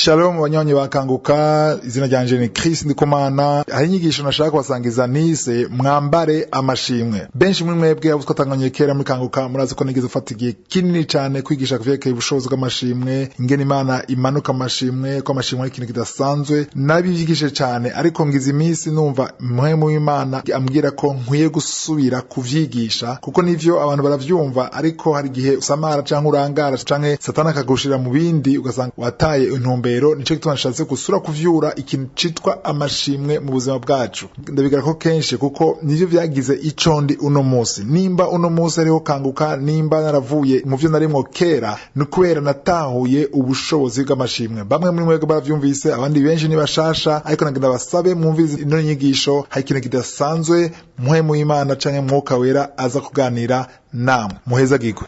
Shalom banywanyi bakanguka, izina ryanje ni Chris Ndikumana. Hari inyigisho nashaka kubasangiza nise "Mwambare amashimwe". Benshi muri mwebwe abo twatanganye kera muri Kanguka murazi ko nigeze ufata igihe kinini cyane kwigisha kuvyerekeye ubushobozi bw'amashimwe, ingene Imana imanuka amashimwe, ko amashimwe ari ikintu kidasanzwe. Nabivyigishije cyane, ariko ngize iminsi numva Mpwemu w'Imana ambwira ko nkwiye gusubira kuvyigisha, kuko nivyo abantu baravyumva, ariko hari igihe usamara canke urangara canke Satani akagushira mu bindi, ugasanga wataye intumbero. Nico gituma nashatse gusura kuvyura ikintu citwa amashimwe mu buzima bwacu. Ndabigara ko kenshi, kuko nivyo vyagize ico ndi uno munsi. Nimba uno munsi ariho Kanguka, nimba naravuye mu vyo narimwo kera, ni kubera natahuye ubushobozi bw'amashimwe. Bamwe muri mwebwe baravyumvise, abandi benshi ni bashasha, ariko nagenda basabe mwumvise ino nyigisho. Hari ikintu kidasanzwe Mpwemu w'Imana canke Mwuka Wera aza kuganira namwe. Muhezagirwe.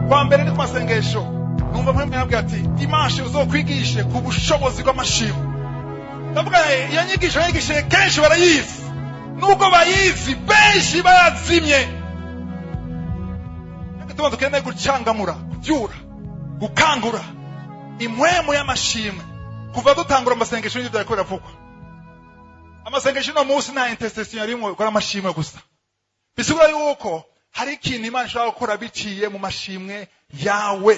Kwa mbere ni ku masengesho, numva Mpwemu yambwira ati: "Dimanche uzokwigishe ku bushobozi bw'amashimwe." Ndavuga: "Iyo nyigisho yigishije kenshi, barayizi." Nubwo bayizi benshi, bayazimye. Tuba dukeneye gucangamura, kubyura, gukangura impwemu y'amashimwe. Kuva dutangura amasengesho n'ibyo byariko biravugwa, amasengesho uno munsi nta intercession yarimwo, ikora amashimwe gusa. Bisigura yuko hari ikintu Imana ishobora gukora biciye mu mashimwe yawe.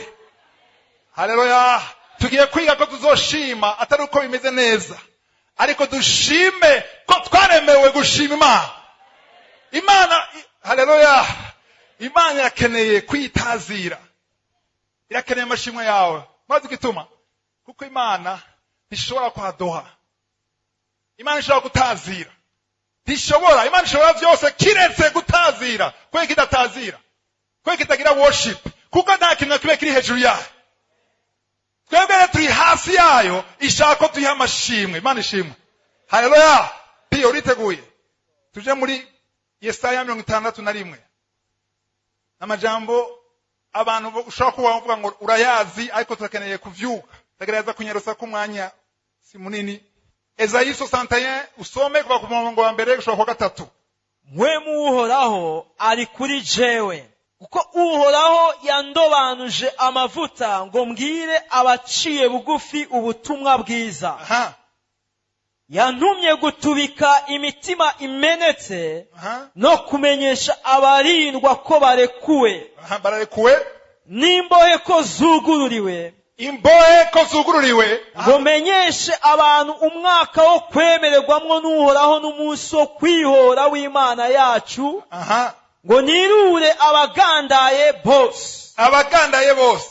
Haleluya! Tugiye kwiga ko tuzoshima atari uko bimeze neza, ariko dushime ko twaremewe gushima Imana. Imana, haleluya, Imana irakeneye kwitazira, irakeneye amashimwe yawe. Maze igituma, kuko Imana ntishobora kwadoha, Imana ishobora gutazira, ntishobora. Imana ishobora byose kiretse gutazira. Kubera kidatazira, kubera kitagira worship, kuko nta kintu na kimwe kiri hejuru yayo. Twebwe rero turi hasi yayo, ishaka ko tuyiha amashimwe. Imana ishimwe, haleluya! Piyo, uriteguye? Tuje muri Yesaya 61. Amajambo abantu ushobora kuba bavuga ngo urayazi, ariko turakeneye kuvyuka. Ndagerageza kunyarusa ko umwanya si munini. Esayi 61, usome kuva ku murongo wa mbere gushika ku wa gatatu. Mpwemu Uhoraho ari kuri jewe, kuko Uhoraho yandobanuje amavuta ngo mbwire abaciye bugufi ubutumwa bwiza. Yantumye gutubika imitima imenetse no kumenyesha abarindwa ko barekuwe, Aha, bararekuwe, n'imbohe ko zugururiwe, imbohe ko zugururiwe, ngo menyeshe abantu umwaka wo kwemererwamwo n'Uhoraho n'umunsi wo kwihora w'Imana yacu, ngo nirure abagandaye bose, abagandaye bose.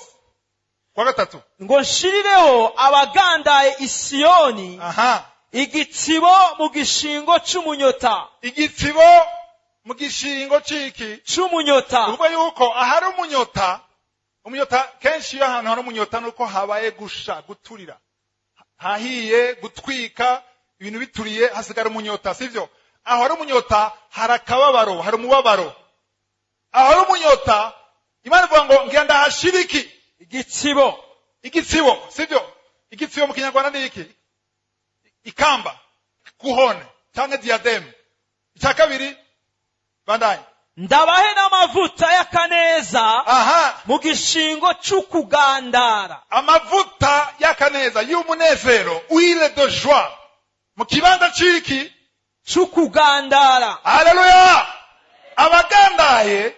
Kwa gatatu. Ngo nshirireho abagandaye i Siyoni igitsibo mu gishingo c'umunyota. Igitsibo mu gishingo ciki? C'umunyota. Uvuga yuko ahari umunyota, umunyota kenshi, iyo ahantu hari umunyota nuko habaye gusha, guturira, hahiye, gutwika ibintu bituriye, hasigara umunyota, sivyo? Aho hari umunyota hari akababaro, hari umubabaro. Aho hari umunyota, Imana ivuga ngo ngira ndahashira iki? Igitsibo. Igitsibo, sivyo? Igitsibo mu Kinyarwanda ni iki? Ikamba, couronne cyangwa diadème. Icya kabiri, bandanye. Ndabahe n'amavuta y'akaneza mu gishingo c'ukugandara. Amavuta y'akaneza, y'umunezero, huile de joie, mu kibanza c'iki? C'ukugandara. Haleluya! Abagandaye,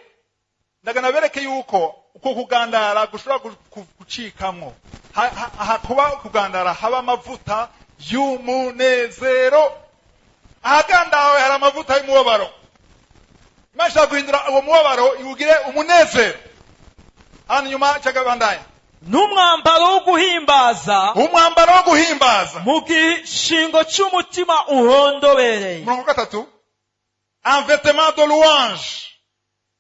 ndagana bereke yuko uko kugandara gushobora gucikamwo. Aha kuba kugandara haba amavuta y'umunezero. Ahagandawe hari amavuta y'umubabaro. Imana ishobora guhindura uwo mubabaro iwugire umunezero. Hanyuma cyagabandanya. N'umwambaro wo guhimbaza umwambaro wo guhimbaza mu gishingo c'umutima uhondobereye. Umurongo wa gatatu: un vêtement de louange,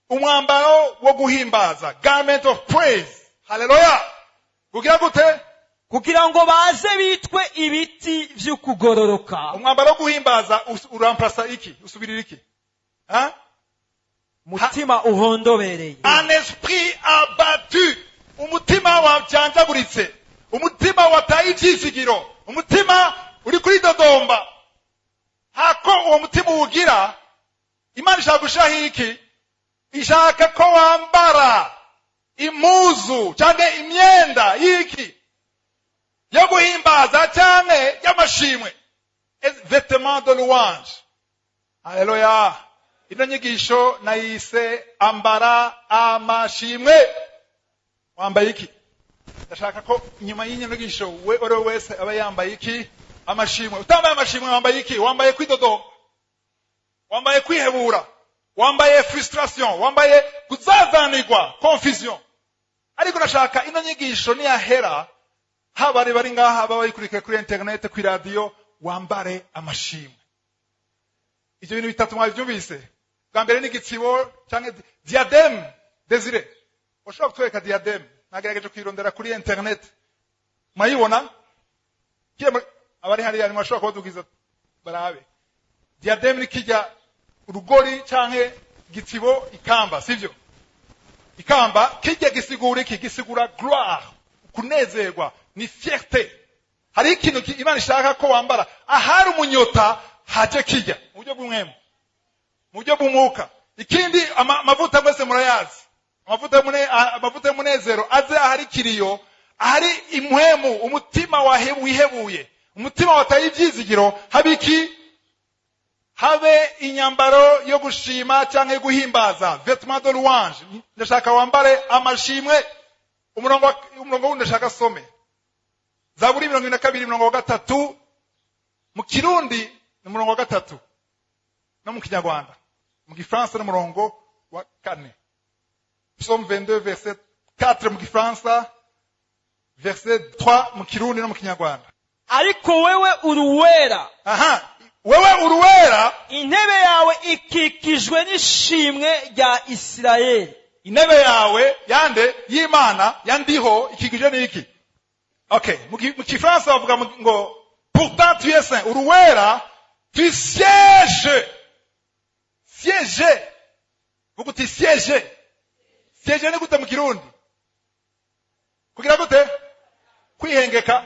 umwambaro wo guhimbaza, garment of praise. Haleluya! Kugira gute? Kugira ngo baze bitwe ibiti vy'ukugororoka. Umwambaro wo guhimbaza uramplasa iki? Usubirira iki? Ha? Mutima uhondobereye. Un esprit abattu, umutima wajanjaguritse, umutima wataye ivyizigiro, umutima uri kuri dodomba. Hako uwo mutima uwugira, Imana ishaka gushiraho iki? Ishaka ko wambara. Impuzu cyangwa imyenda y'iki? Yo guhimbaza cyangwa y'amashimwe, vêtement de louange. Haleluya! Ino nyigisho nayise "Ambara amashimwe". Wambaye iki? Ndashaka ko nyuma y'iyi nyigisho we uri we wese aba yambaye iki? Amashimwe. Utambaye amashimwe, wambaye iki? Wambaye kwidodo, wambaye kwihebura, wambaye frustration, wambaye kuzazanirwa, confusion. Ariko ndashaka ino nyigisho niyahera, haba ari bari ngaha, baba bayikurikiye kuri internet, kuri radiyo, wambare amashimwe. Ibyo bintu bitatu mwabyumvise? Bwa mbere ni igitsibo cyangwa diadème. Desire, ushobora kutwereka diadème? Nagerageje kuyirondera kuri internet, murayibona? Abari hariya ntibashobora kubadugiza barabe. Diadème ni kijya urugori canke gitsibo, ikamba, sivyo? Ikamba kijya gisigura iki? Gisigura gloire, kunezerwa, ni fierté. Hari ikintu Imana ishaka ko wambara. Ahari umunyota haje kijya mu buryo bw'umwemu, mu buryo bw'umwuka. Ikindi, amavuta mwese murayazi, amavuta y'umunezero aze ahari ikiriyo, ahari impwemu, umutima wihebuye, umutima wataye ibyizigiro, habe iki? Habe inyambaro yo gushima cyangwa guhimbaza, vêtement de louange. Ndashaka wambare amashimwe. Umurongo wundi ndashaka some, Zaburi 22, umurongo wa 3. Mu Kirundi ni umurongo wa 3, no mu Kinyarwanda. Mu Gifaransa ni umurongo wa 4. Psaume 22 verset 4 mu Gifaransa, verset 3 mu Kirundi no mu Kinyarwanda. Ariko wewe uri uwera. Aha, wewe uruwera. Intebe yawe ikikijwe n'ishimwe rya Isirayeli. Intebe yawe yande? Y'Imana yandiho ikikijwe n'iki? Okay, mu Gifaransa bavuga ngo "Pourtant tu es saint", uruwera, "tu sièges". Siège, vuga uti "siège". Siège ni gute mu Kirundi? Kugira gute? Kwihengeka,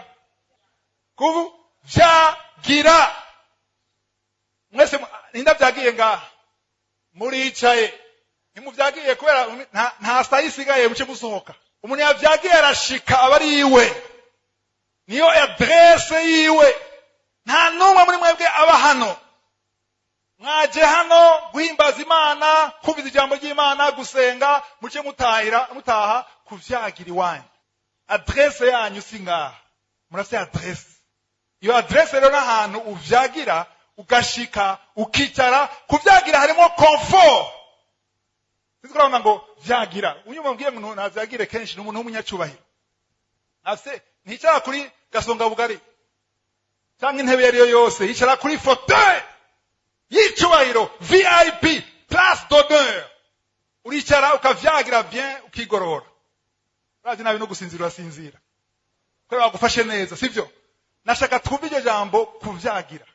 kubu vyagira. Mwese ninda vyagiye ngaha? Muricaye, ntimuvyagiye kubera nta saha isigaye muce musohoka. Umuntu yavyagiye arashika, aba ari iwe, niyo adresse yiwe. Nta n'umwe muri mwebwe aba hano. Mwaje hano guhimbaza Imana, kumviza ijambo ry'Imana, gusenga, muce mutahira, mutaha kuvyagira iwanyu. Adresse yanyu si ngaha, murafite adresse. Iyo adresse rero n'ahantu uvyagira, ugashika ukicara. Kuvyagira harimo confort. Sinzi ko urabona ngo vyagira. Uyu mubwiye ngo ntavyagire kenshi ni umuntu w'umunyacubahiro, afise nticara kuri gasonga bugari cyangwa intebe iyo ari yo yose, yicara kuri fauteuil y'icubahiro, VIP, place d'honneur. Uricara ukavyagira bien, ukigorora. Urazi nabi no gusinzira urasinzira kubera bagufashe neza, sivyo? Nashaka twumve iryo jambo kuvyagira,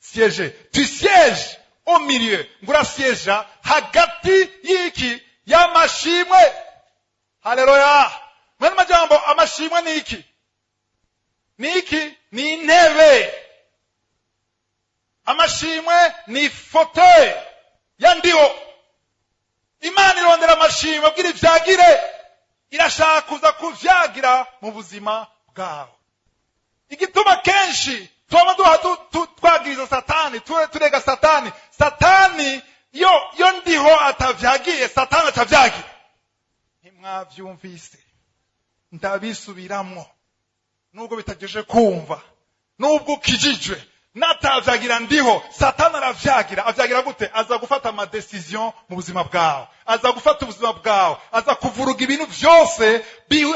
siège. Tu sièges au milieu, ngo urasieja hagati y'iki? Y'amashimwe. Haleluya! Mwene majambo, amashimwe ni iki? Ni iki? Ni intebe. Amashimwe ni fauteuil yandiho. Imana irondera amashimwe abwira ivyagire, irashaka kuza kuvyagira mu buzima bwawe. Igituma kenshi tuba duha twagiriza Satani, turega Satani. Satani yo ndiho atavyagiye, Satani atavyagira. Ntimwavyumvise? Ndabisubiramwo nubwo bitageje kumva, nubwo ukijijwe. Natavyagira ndiho, Satani aravyagira. Avyagira gute? Aza gufata ama décisions mu buzima bwawe, aza gufata ubuzima bwawe, aza kuvuruga ibintu vyose,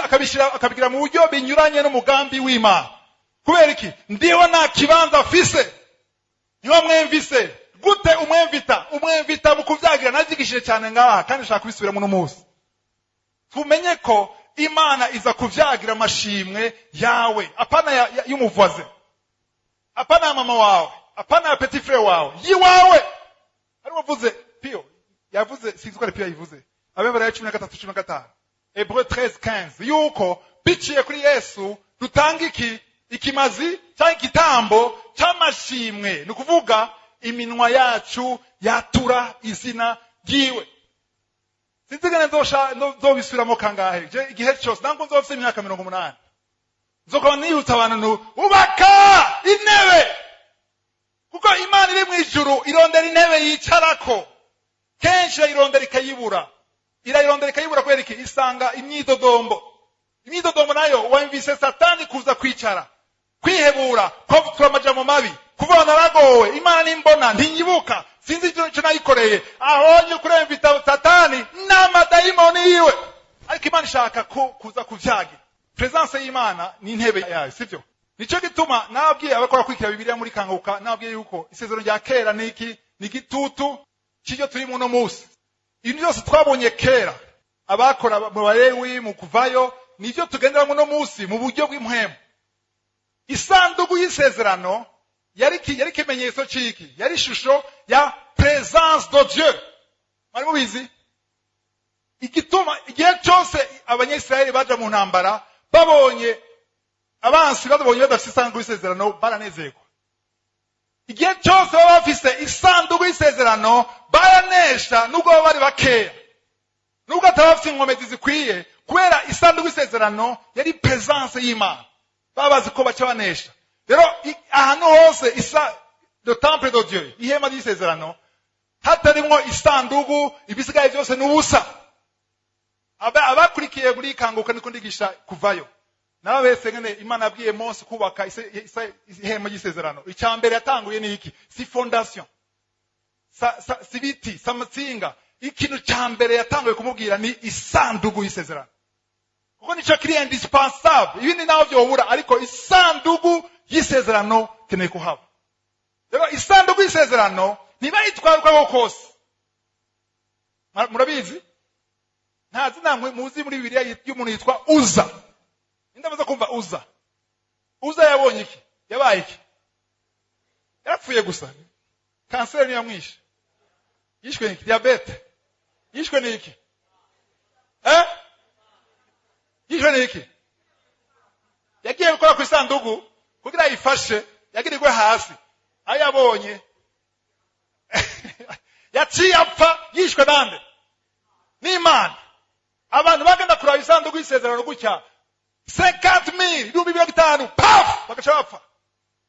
akabishira, akabigira mu buryo binyuranye n'umugambi w'Imana. Kubera iki? Ndiho nta kibanza afise. Niho mwemvise gute? Umwemvita, umwemvita mu kuvyagira. Navyigishije cyane ngaha kandi nshaka kubisubiramo uno munsi. Tumenye ko Imana iza kuvyagira amashimwe yawe, apana y'umuvoisin, apana ya mama wawe, apana ya petit frère wawe, yiwawe. Hari wavuze Pio, yavuze, sinzi ko ari Pio yayivuze, Abeburayo 13 15, Hébreux 13 15, yuko biciye kuri Yesu dutanga iki? Ikimazi cyangwa igitambo cy'amashimwe, ni ukuvuga iminwa yacu yatura izina ryiwe. Sinzi ngene nzobisubiramo kangahe. Je igihe cyose ntabwo nzoba mfise imyaka 80, nzokuba nibutsa abantu ntu ubaka intebe, kuko Imana iri mu ijuru irondera intebe yicarako. Kenshi irayirondera ikayibura, irayirondera ikayibura. Kubera iki? Isanga imyidodombo. Imyidodombo nayo wumvise Satani kuza kwicara, kwihebura, kuvuga amajambo mabi, kuvuga naragowe, Imana nimbona ntinyibuka, sinzi icyo nayikoreye. Ahonye kuremvita Satani n'amadayimoni yiwe, ariko Imana ishaka ko kuza kuvyagira. Presence y'Imana ni intebe yayo, sivyo? Nico gituma nababwiye abakora kwikira Bibiliya muri Kanguka, nababwiye yuko isezerano rya kera ni iki? Ni igitutu cy'ibyo turi muno munsi. Ibintu byose twabonye kera abakora mu Balewi mu Kuvayo, nibyo tugendera muno munsi mu buryo bw'impwemu. Isanduku y'isezerano yari ikimenyetso c'iki? Yari ishusho ya présence de Dieu. Mwari mubizi? Igituma igihe cyose Abanyisirayeli baja mu ntambara, babonye abansi, babonye badafise isanduku y'isezerano, baranezerwa. Igihe cyose baba bafise isanduku y'isezerano baranesha, nubwo baba bari bakeya, nubwo ataba bafise inkomezi zikwiye. Kubera isanduku y'isezerano yari présence y'Imana, baba bazi ko baca banesha. Rero ahantu hose isa le temple de Dieu, ihema ry'isezerano, hatarimwo isanduku, ibisigaye byose ni ubusa. Abakurikiye muri Kanguka, niko ndigisha Kuvayo, narabese ngene Imana yabwiye Mose kubaka ihema ry'isezerano. Icya mbere yatanguye ni iki? Si fondation, si biti, si amatsinga. Ikintu cya mbere yatanguye kumubwira ni isanduku y'isezerano, kuko nico kiri indispensable. Ibindi naho byobura, ariko isanduku y'isezerano keneye kuhaba. Rero isanduku y'isezerano ntibayitwara uko kose. Murabizi, nta zina muzi muri Bibiliya y'umuntu yitwa Uza? Ninde amaze kumva Uza? Uza yabonye iki? Yabaye iki? Yarapfuye gusa. Kanseri niyo yamwishe. Yishwe n'iki? Diyabete. Yishwe n'iki? Eh, yishwe n'iki? Yagiye gukora ku isanduku kugira ayifashe, yagirirwe hasi, ayo yabonye yaciye apfa. Yishwe nande? N'Imana. Abantu bagenda kuraba isanduku y'isezerano gutya, 50 000, 50,000, paf, bagaca bapfa.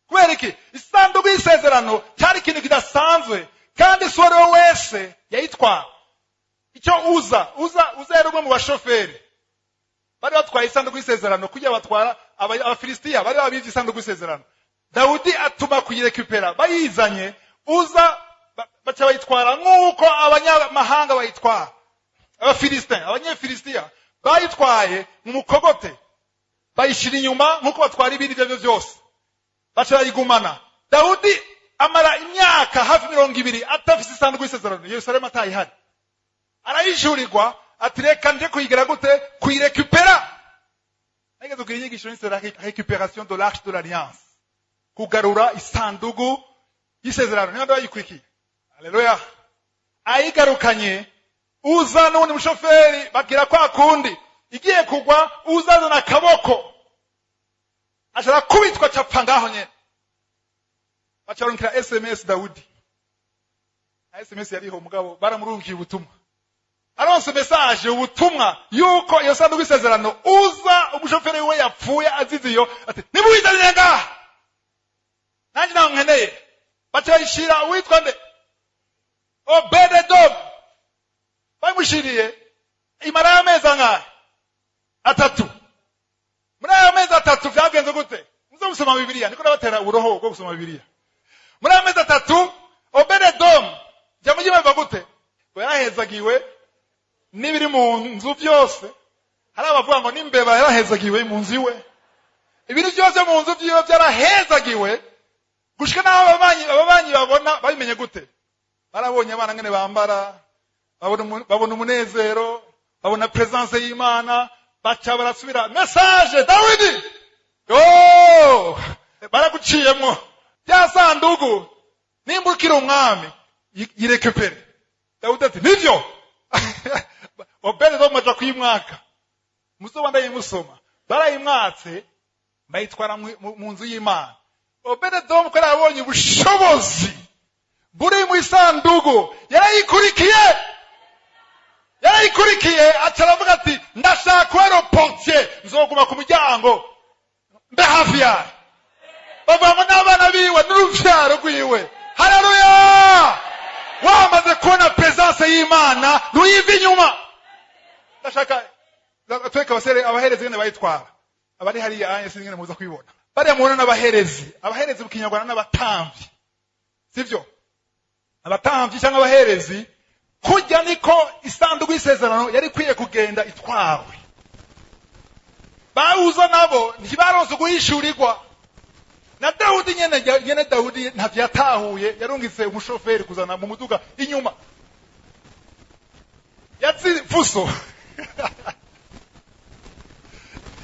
Kubera iki? Isanduku y'isezerano cyari ikintu kidasanzwe, kandi si uwo ari we wese yayitwara. Icyo Uza yari umwe mu bashoferi bari batwaye isanduku y'isezerano kugira batwara. Abafilisitiya bari babivye isanduku y'isezerano, Dawudi atuma kuyirekupera. Bayizanye, Uza baca bayitwara nk'uko abanyamahanga bayitwara. Abafilistin, Abanyefilisitiya bayitwaye mu mukogote, bayishira inyuma nk'uko batwara ibindi ibyo aribyo byose, baca bayigumana. Dawudi amara imyaka hafi 20 atafise isanduku y'isezerano, Yerusalemu atayihari. Arayishurirwa, ati reka nje kuyigira gute? Kuyirekupera. Nageze kugira inyigisho nise la récupération de l'arche de l'alliance, kugarura isanduku y'isezerano. Niba bayikurikiye, haleluya. Ayigarukanye, Uza n'uwundi mushoferi bagira kwa kundi, igiye kugwa, Uza azana akaboko, ashobora kubitwa, capfa ngaho nyene. Baca barungikira SMS Dawudi. Na SMS yariho, mugabo baramurungiye ubutumwa. Aronse message, ubutumwa yuko iyo sanduku y'isezerano Uza umushoferi we yapfuye azize iyo, ati nimuyizanire ngaha, nanjye ntawe nkeneye. Baca bayishira uwitwa nde? Obededomu. Bayimushiriye, imara y'amezi angahe? 3. Muri ayo mezi 3 vyagenze gute? Muze gusoma Bibiliya, niko nabatera uburoho bwo gusoma Bibiliya. Muri ayo mezi 3, Obededomu jya mujye bava gute? Ngo yarahezagiwe n'ibiri mu nzu byose. Hari abavuga ngo n'imbeba yarahezagiwe mu nzu iwe. Ibintu byose mu nzu byiwe byarahezagiwe, gushika n'aho ababanyi babona. Babimenye gute? Barabonye abana ngene bambara, babona umunezero, babona présence y'Imana, baca barasubira message Dawidi: yo baraguciyemwo bya sanduku, nimba ukiri umwami yirekupere. Dawidi ati nivyo. Obededomu aja kuyimwaka. Muzoba ndayimusoma. Barayimwatse, bayitwara mu nzu y'Imana. Obededomu ko yarabonye ubushobozi buri mu isanduku, yarayikurikiye. Yarayikurikiye, aca aravuga ati: "Ndashaka kuba le portier, nzoguma ku muryango, mbe hafi yayo." Bavuga ngo n'abana biwe n'uruvyaro rwiwe. Haleluya! Wamaze kubona présence y'Imana, ntuyiva inyuma. Ndashaka twereke abasere, abaherezi ngene bayitwara. Abari hariya anye sinzi ngene muza kwibona. Bariya mubona n'abaherezi. Abaherezi mu Kinyarwanda n'abatamvyi, sivyo? Abatamvyi cyangwa abaherezi. Kurya niko isanduku y'isezerano yari ikwiye kugenda itwawe. Bawuza nabo ntibaronse guhishurirwa na Dawudi nyene. Nyene Dawudi ntavyo yatahuye. Yarungitse umushoferi kuzana mu muduga inyuma yatsi fuso,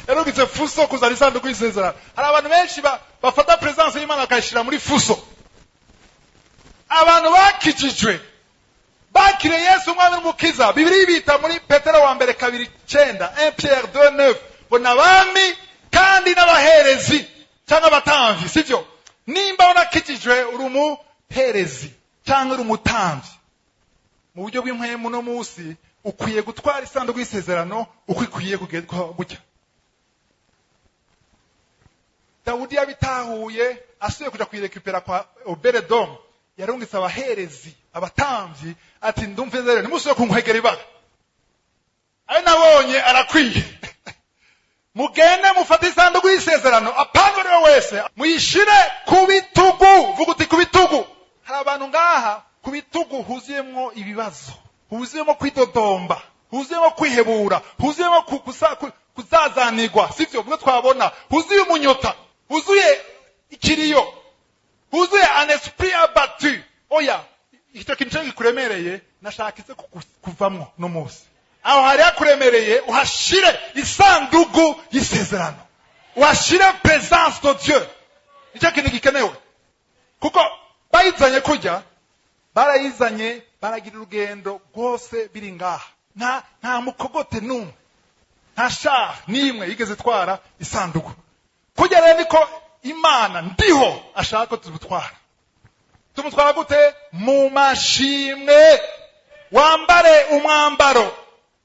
yarungitse fuso kuzana isanduku y'isezerano. Hari abantu benshi bafata présence y'Imana bakayishira muri fuso. Abantu bakijijwe, bakiriye Yesu umwami n'umukiza, Bibiri bita muri Petero wa mbere 2:9, 1 Pierre 2:9, ngo n'abami kandi n'abaherezi cyangwa abatamvyi, sivyo? Nimba warakijijwe, uri umuherezi cyangwa uri umutamvyi mu buryo bw'impwemu. No munsi ukwiye gutwara isanduku y'isezerano uko ikwiye kugenda gutya. Dawudi yabitahuye, asubiye kuja kuyirekipera kwa Obededomu, yarungitse abaherezi, abatamvyi, ati: "Ndumve rero, nimusubire kunkwegera ibara, ayo nabonye arakwiye. Mugende mufate isanduku y'isezerano, apana uriwe wese, muyishire ku bitugu." Vuga uti: "Ku bitugu." Hari abantu ngaha ku bitugu huzuyemwo ibibazo, huzuyemo kwidodomba, huzuyemo kwihebura, huzuyemo kuzazanirwa, sivyo? Bimwe twabona huzuye umunyota, huzuye ikiriyo, huzuye un esprit abattu. Oya, icyo kintu cyo gikuremereye, nashaka ize kuvamwo no munsi. Aho hari hakuremereye, uhashire isanduku y'isezerano, uhashire présence de Dieu. Nicyo kintu gikenewe, kuko bayizanye kurya, barayizanye, baragira urugendo rwose biri ngaha. Nta mukogote n'umwe, nta char n'imwe yigeze itwara isanduku. Kurya rero niko Imana ndiho ashaka ko tumutwara. Tumutwara gute? Mu mashimwe. Wambare umwambaro,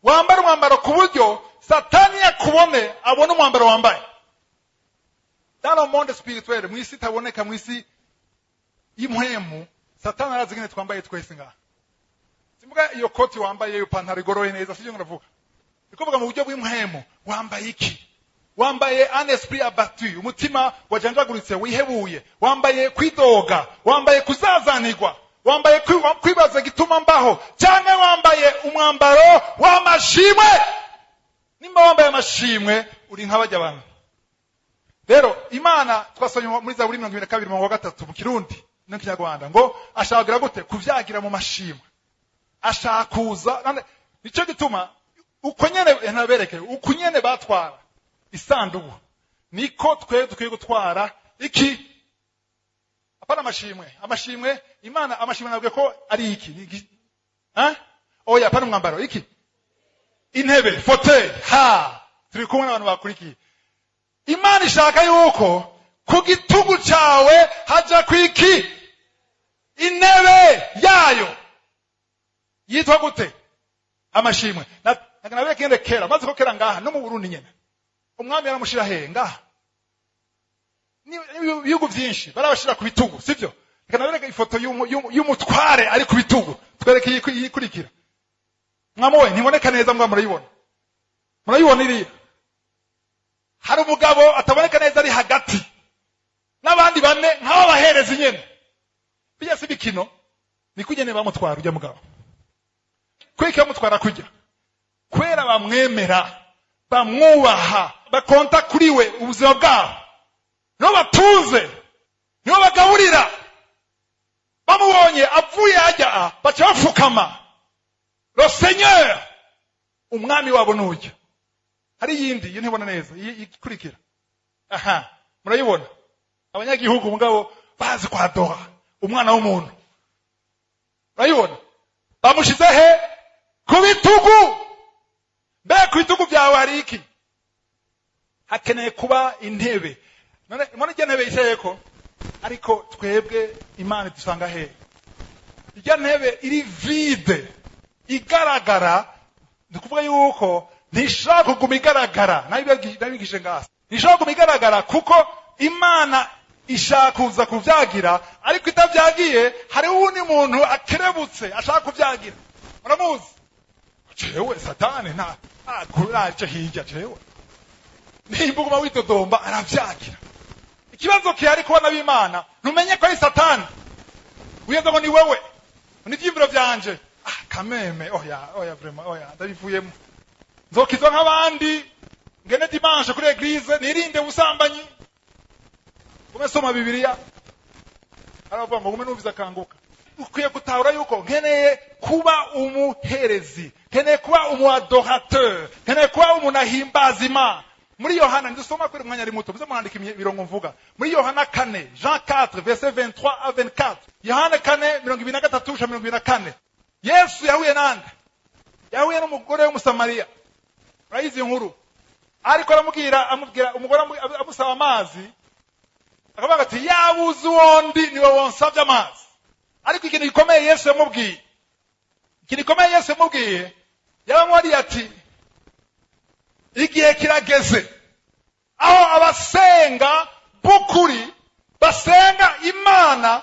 wambare umwambaro ku buryo Satani yakubone abone umwambaro wambaye. Dans le monde spirituel, mu isi itaboneka, mu isi y'impwemu, Satani arazi ingene twambaye twese ngaha. Simvuga iyo koti wambaye, iyo pantaro igoroye neza, sivyo ndavuga. Ndikuvuga mu buryo bw'impwemu. Wambaye iki? Wambaye un esprit abattu, umutima wajanjaguritse, wihebuye? Wambaye kwidoga? Wambaye kuzazanirwa? Wambaye kwibaza gituma mbaho? Cyangwa wambaye umwambaro w'amashimwe? Nimba wambaye amashimwe, uri nk'abajya abantu. Rero Imana, twasomye muri Zaburi 22 mirongo 3 mu Kirundi no Kinyarwanda, ngo ashaka gute? Kuvyagira mu mashimwe. Ashaka kuza. Nicyo gituma uko nyene nabereke, uko nyene batwara isanduku, niko twe dukwiye gutwara iki? Apana amashimwe. Amashimwe, Imana, amashimwe nabwiye ko ari iki? Ni iki? Ha? Oya, apana umwambaro. Iki? Intebe, fauteuil. Ha, turi kumwe n'abantu bakurikiye. Imana ishaka yuko ku gitugu cyawe haja kwiki? Intebe yayo yitwa gute? Amashimwe. Nabereke kende kera maze ko kera ngaha no mu Burundi nyene, umwami yaramushira hehe? Ngaha. Ibihugu byinshi barabashira ku bitugu, sivyo? Reka nabereke ifoto y'umutware ari ku bitugu. Twereke iyikurikira. Mwamubonye? Ntiboneka neza mbwa murayibona, murayibona iriya. Hari umugabo ataboneka neza ari hagati n'abandi bane nk'abo baherezi nyene. Bijya si bikino, niko nyene bamutwara ujya mugabo. Kwiki bamutwara kujya? Kubera bamwemera, bamwubaha, bakonta kuri we ubuzima bwabo. Nibo batunze, nibo bagaburira. Bamubonye avuye ajya, baca bapfukama: "Le Seigneur, umwami wabo nujya." Hari iyindi, iyo ntibona neza, iyi ikurikira. Aha murayibona, abanyagihugu mugabo bazi kwadora umwana w'umuntu. Urayibona, bamushize he? Ku bitugu. Mbega ku bitugu byawe hari iki? Hakeneye kuba intebe. None mbona irya ntebe yicayeko, ariko twebwe Imana idusanga hehe? Irya ntebe iri vide igaragara. Ni ukuvuga yuko ntishobora kuguma igaragara. Nabigishije ngasa, ntishobora kuguma igaragara kuko Imana ishaka kuza kuvyagira, ariko itavyagiye hariho uwundi muntu akerebutse ashaka kuvyagira. Muramuzi? Jewe Satani nta akuraje hirya. Jewe nimba uguma widodomba, aravyagira. Ikibazo kihari, kubana b'Imana, ntumenye ko ari Satani. Wibaza ngo ni wewe, ni ivyiyumviro vyanje. Ah, kameme, oya, oya, vraiment, oya, ndabivuyemo, nzokizwa nk'abandi, ngene dimanche kuri église, nirinde ubusambanyi, gume soma Bibiliya. Aravuga ngo gume numviza Akanguka. Ukwiye gutahura yuko nkeneye kuba umuherezi, nkeneye kuba umu adorateur, nkeneye kuba umuntu ahimbaza Imana. Muri Yohana, ndusoma kuri umwanya ari muto, muze mwandika imirongo mvuga. Muri Yohana 4, Jean 4, verset 23 à 24, Yohana 4, 23 gushika 24. Yesu yahuye nande? Yahuye n'umugore w'Umusamariya. Urayizi inkuru. Ariko aramubwira, amubwira umugore amusaba amazi, akavuga ati: "Yabuze uwondi, niwe wonsabye amazi." Ariko ikintu gikomeye Yesu yamubwiye, ikintu gikomeye Yesu yamubwiye, yaramubwiye ati: "Igihe kirageze aho abasenga b'ukuri basenga Imana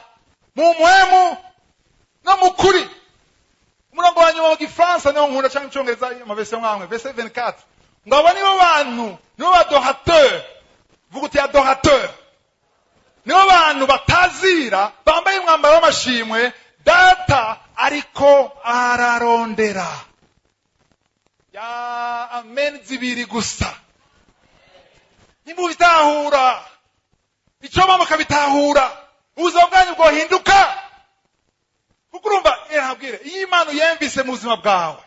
mu mpwemu no mu kuri." Umurongo wa nyuma mu Gifaransa niwo nkunda, cyangwa Icyongereza, ama verset mwamwe, verset 24, ngo abo nibo bantu, nibo ba adorateur. Vuga uti: "Adorateur." Nibo bantu batazira, bambaye umwambaro w'amashimwe, Data ariko ararondera. Ya amen zibiri gusa. Nimubitahura icyo mama mukabitahura, ubuzima bwanyu bwohinduka. Kuko urumva, ntabwire, iyo Imana uyemvise mu buzima bwawe,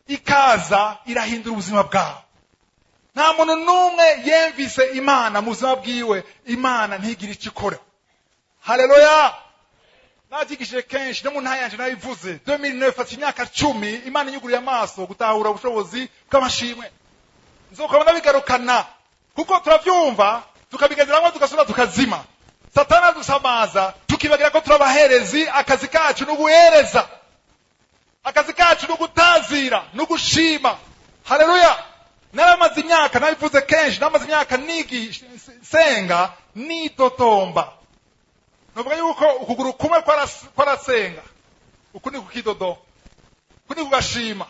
ikaza irahindura ubuzima bwawe. Nta muntu n'umwe yemvise Imana mu buzima bwiwe, Imana ntigire icyo ikora. Haleluya! Nabyigishije kenshi no mu ntara yanje, nabivuze 2009, ati imyaka 10 Imana inyuguriye amaso gutahura ubushobozi bw'amashimwe. Nzokaba nabigarukana, kuko turabyumva tukabigenderamo, tugasubira tukazima. Satana adusamaza, tukibagira ko turabaherezi. Akazi kacu ni uguhereza, akazi kacu ni ugutazira, ni ugushima. Haleluya! Naramaze imyaka, nabivuze kenshi, namaze imyaka nigisha, nsenga, nitotomba. Nuvuga yuko ukuguru kumwe kwarasenga, ukundi kukidodomba, ukundi kugashima,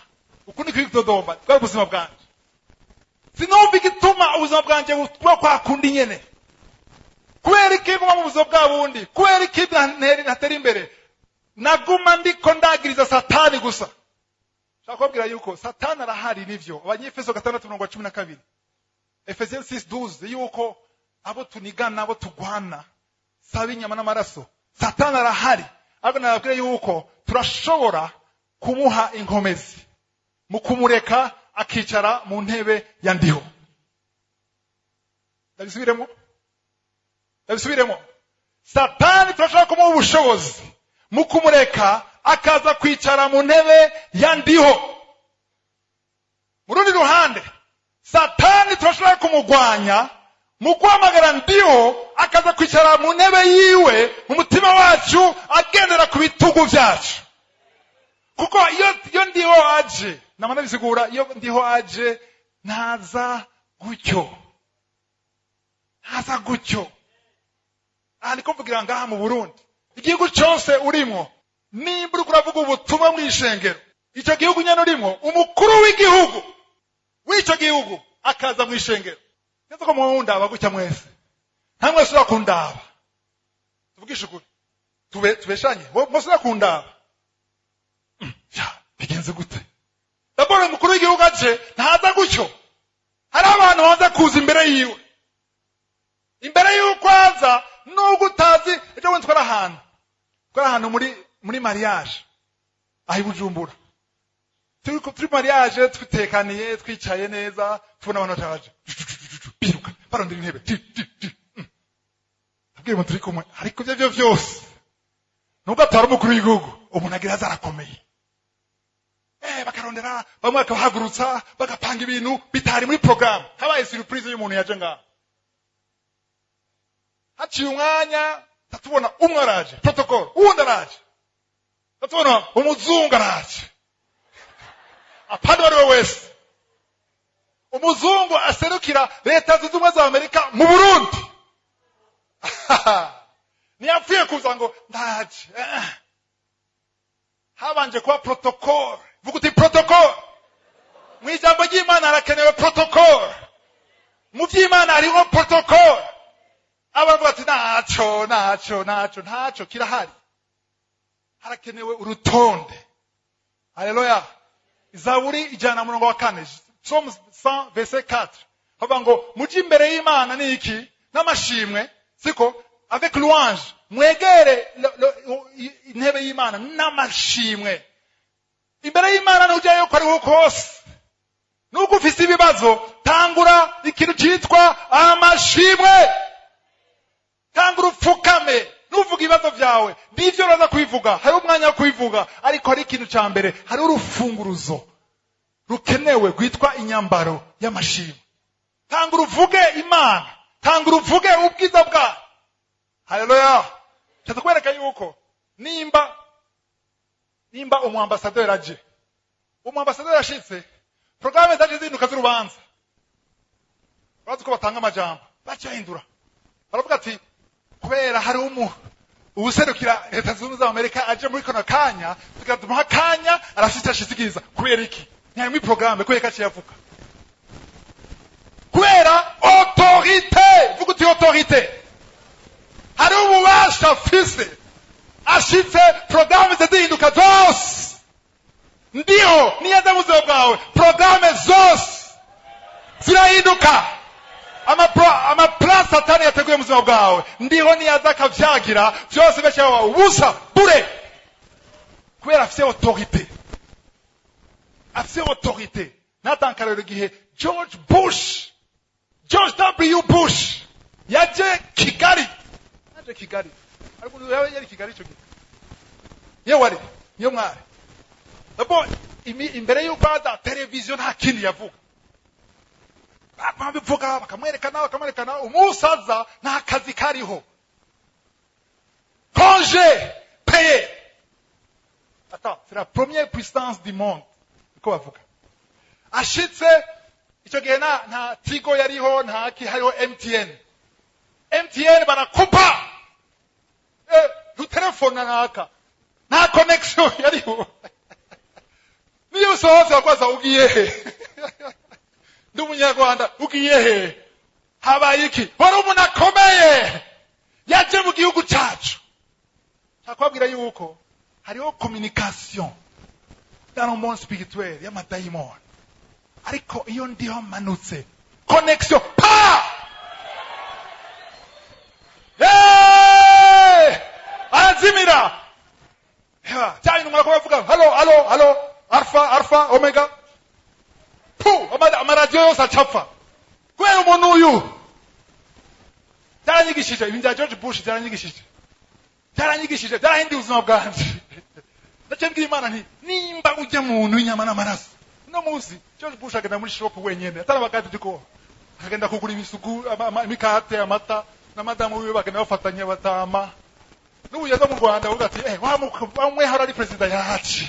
ukundi kukidodomba. Bwari ubuzima bwanje. Sinumva igituma ubuzima bwanje buba kwa kundi nyene. Kubera iki nguma mu buzima bwa bundi? Kubera iki ntatera imbere? Naguma ndiko ndagiriza Satani gusa. Shaka kubabwira yuko Satani arahari, nivyo. Abanyefeso 6 umurongo wa 12, Efesiens 6:12, yuko abo tunigana, abo tugwana, saba inyama n'amaraso. Satani arahari, ariko nababwira yuko turashobora kumuha inkomezi mu kumureka akicara mu ntebe ya Ndiho. Ndabisubiremo, ndabisubiremo: Satani turashobora kumuha ubushobozi mu kumureka akaza kwicara mu ntebe ya Ndiho. Mu rundi ruhande, Satani turashobora kumugwanya mu guhamagara Ndiho, akaza kwicara mu ntebe yiwe mu mutima wacu, agendera ku bitugu byacu. Kuko iyo Ndiho aje, nama ndabisigura, iyo Ndiho aje ntaza gutyo, ntaza gutyo. Aha ndiko mvugira ngaha mu Burundi. Igihugu cyose urimwo, nimba uriko uravuga ubutumwa mu ishengero, icyo gihugu nyene urimwo, umukuru w'igihugu w'icyo gihugu akaza mu ishengero, neza ko mundaba gutya mwese, nta mwese urakundaba. Tuvugishe ukuri, tube tubeshanye, mwese urakundaba. Ya, bigenze gute? D'abord, umukuru w'igihugu aje ntaza gutyo. Hari abantu baza kuza imbere yiwe. Imbere y'uko aza, nubwo utazi, ejo bundi twari ahantu muri mariage aho i Bujumbura. Turi mariage, twitekaniye, twicaye neza, tubona abantu baje biruka barondera intebe. Ti, ti, ti. Abwira umuntu turi kumwe, ariko ibyo byo byose, nubwo atari umukuru w'igihugu, umuntu agira aza arakomeye. Bakarondera, bamwe bakabahagurutsa, bagapanga ibintu bitari muri programme. Habaye surprise y'umuntu yaje ngaho. Haciye umwanya, tatubona umwe araje, protocol, uwundi araje, tatubona umuzungu araje. Apana uwo ari we wese. Umuzungu aserukira Leta Zunze Ubumwe za Amerika mu Burundi ntiyapfuye kuza ngo ndaje. Habanje kuba protocole. Vuga uti protocole. Mu ijambo ry'Imana harakenewe protocole, mu by'Imana hariho protocole. Abavuga ati ntaco, ntaco, ntaco, ntaco kirahari. Harakenewe urutonde. Haleluya! Zaburi 104, Psalm 100 verset 4, havuga ngo muje imbere y'Imana ni iki? N'amashimwe, siko? Avec louange. Mwegere intebe y'Imana n'amashimwe. Imbere y'Imana ntujyayo ko ariho kose. Nuko ufise ibibazo, tangura ikintu cyitwa amashimwe. Tangura upfukame nuvuga ibibazo byawe. Nivyo uraza kubivuga, hari umwanya wo kubivuga, ariko hari ikintu cya mbere, hari urufunguruzo rukenewe rwitwa inyambaro y'amashimwe. Tangura uvuge Imana, tangura uvuge ubwiza bwayo. Haleluya! Nshatse kwereka yuko nimba umwambasaderi aje, umwambasaderi ashitse, porogaramu zaje zihinduka z'urubanza. Urazi ko batanga amajambo, bacahindura, baravuga ati kubera hari uwuserukira Leta Zunze Ubumwe za Amerika aje muri kano kanya, tugatumuha akanya, arafite icyo ashyikiza. Kubera iki? Ntiyari muri porogaramu. Kubera ko aciye avuga, kubera autorité. Vuga uti autorité. Hari ububasha afise. Ashitse, porogaramu zihinduka zose. Ndiho niyaza mu buzima bwawe, porogaramu zose zirahinduka. Amaplan Satani yateguye mu buzima bwawe, ndiho niyaza akavyagira byose, beshawe ubusa bure, kubera afise autorité, afise autorité. Natankarero igihe George Bush, George W Bush yaje Kigali, yaje Kigali, ariko yari Kigali ico gihe, niyo wari, niyo mwari. D'abord, imbere y'uko aza, televiziyo nta kindi yavuga, babivuga, bakamwerekana, bakamwerekana. Umunsi aza nta kazi kariho, congé payé. Attends, c'est la première puissance du monde niko bavuga. Ashitse icyo gihe nta Tigo yariho, nta ki, hariho MTN. MTN barakupa, ntutelefona naka, nta connexion yariho. Niyo usohotse bakwaza ugiye he? Ndi Umunyarwanda. Ugiye he? Habaye iki? Wari umuntu akomeye yaje mu gihugu cyacu. Nshaka yuko hariho communication dans le monde spirituel y'amadayimoni, ariko iyo ndiho manutse, connexion pa. Hey! Arazimira. Cya bintu murako bavuga halo, halo, halo, alpha, alpha, omega, pu, amaradiyo yose acapfa kubera umuntu uyu. Byaranyigishije ibintu bya George Bush, byaranyigishije, byaranyigishije, byarahinduye ubuzima bwanjye. Ndaciye mbwira Imana nti nimba ujya muntu w'inyama n'amaraso. Uno munsi George Bush agenda muri shop wenyene, atari abagadi ko akagenda kugura ibisuku, imikate, amata, na madamu wiwe, bagenda bafatanya batama. N'ubu yaza mu Rwanda avuga ati eh wa mwe ari perezida yacu,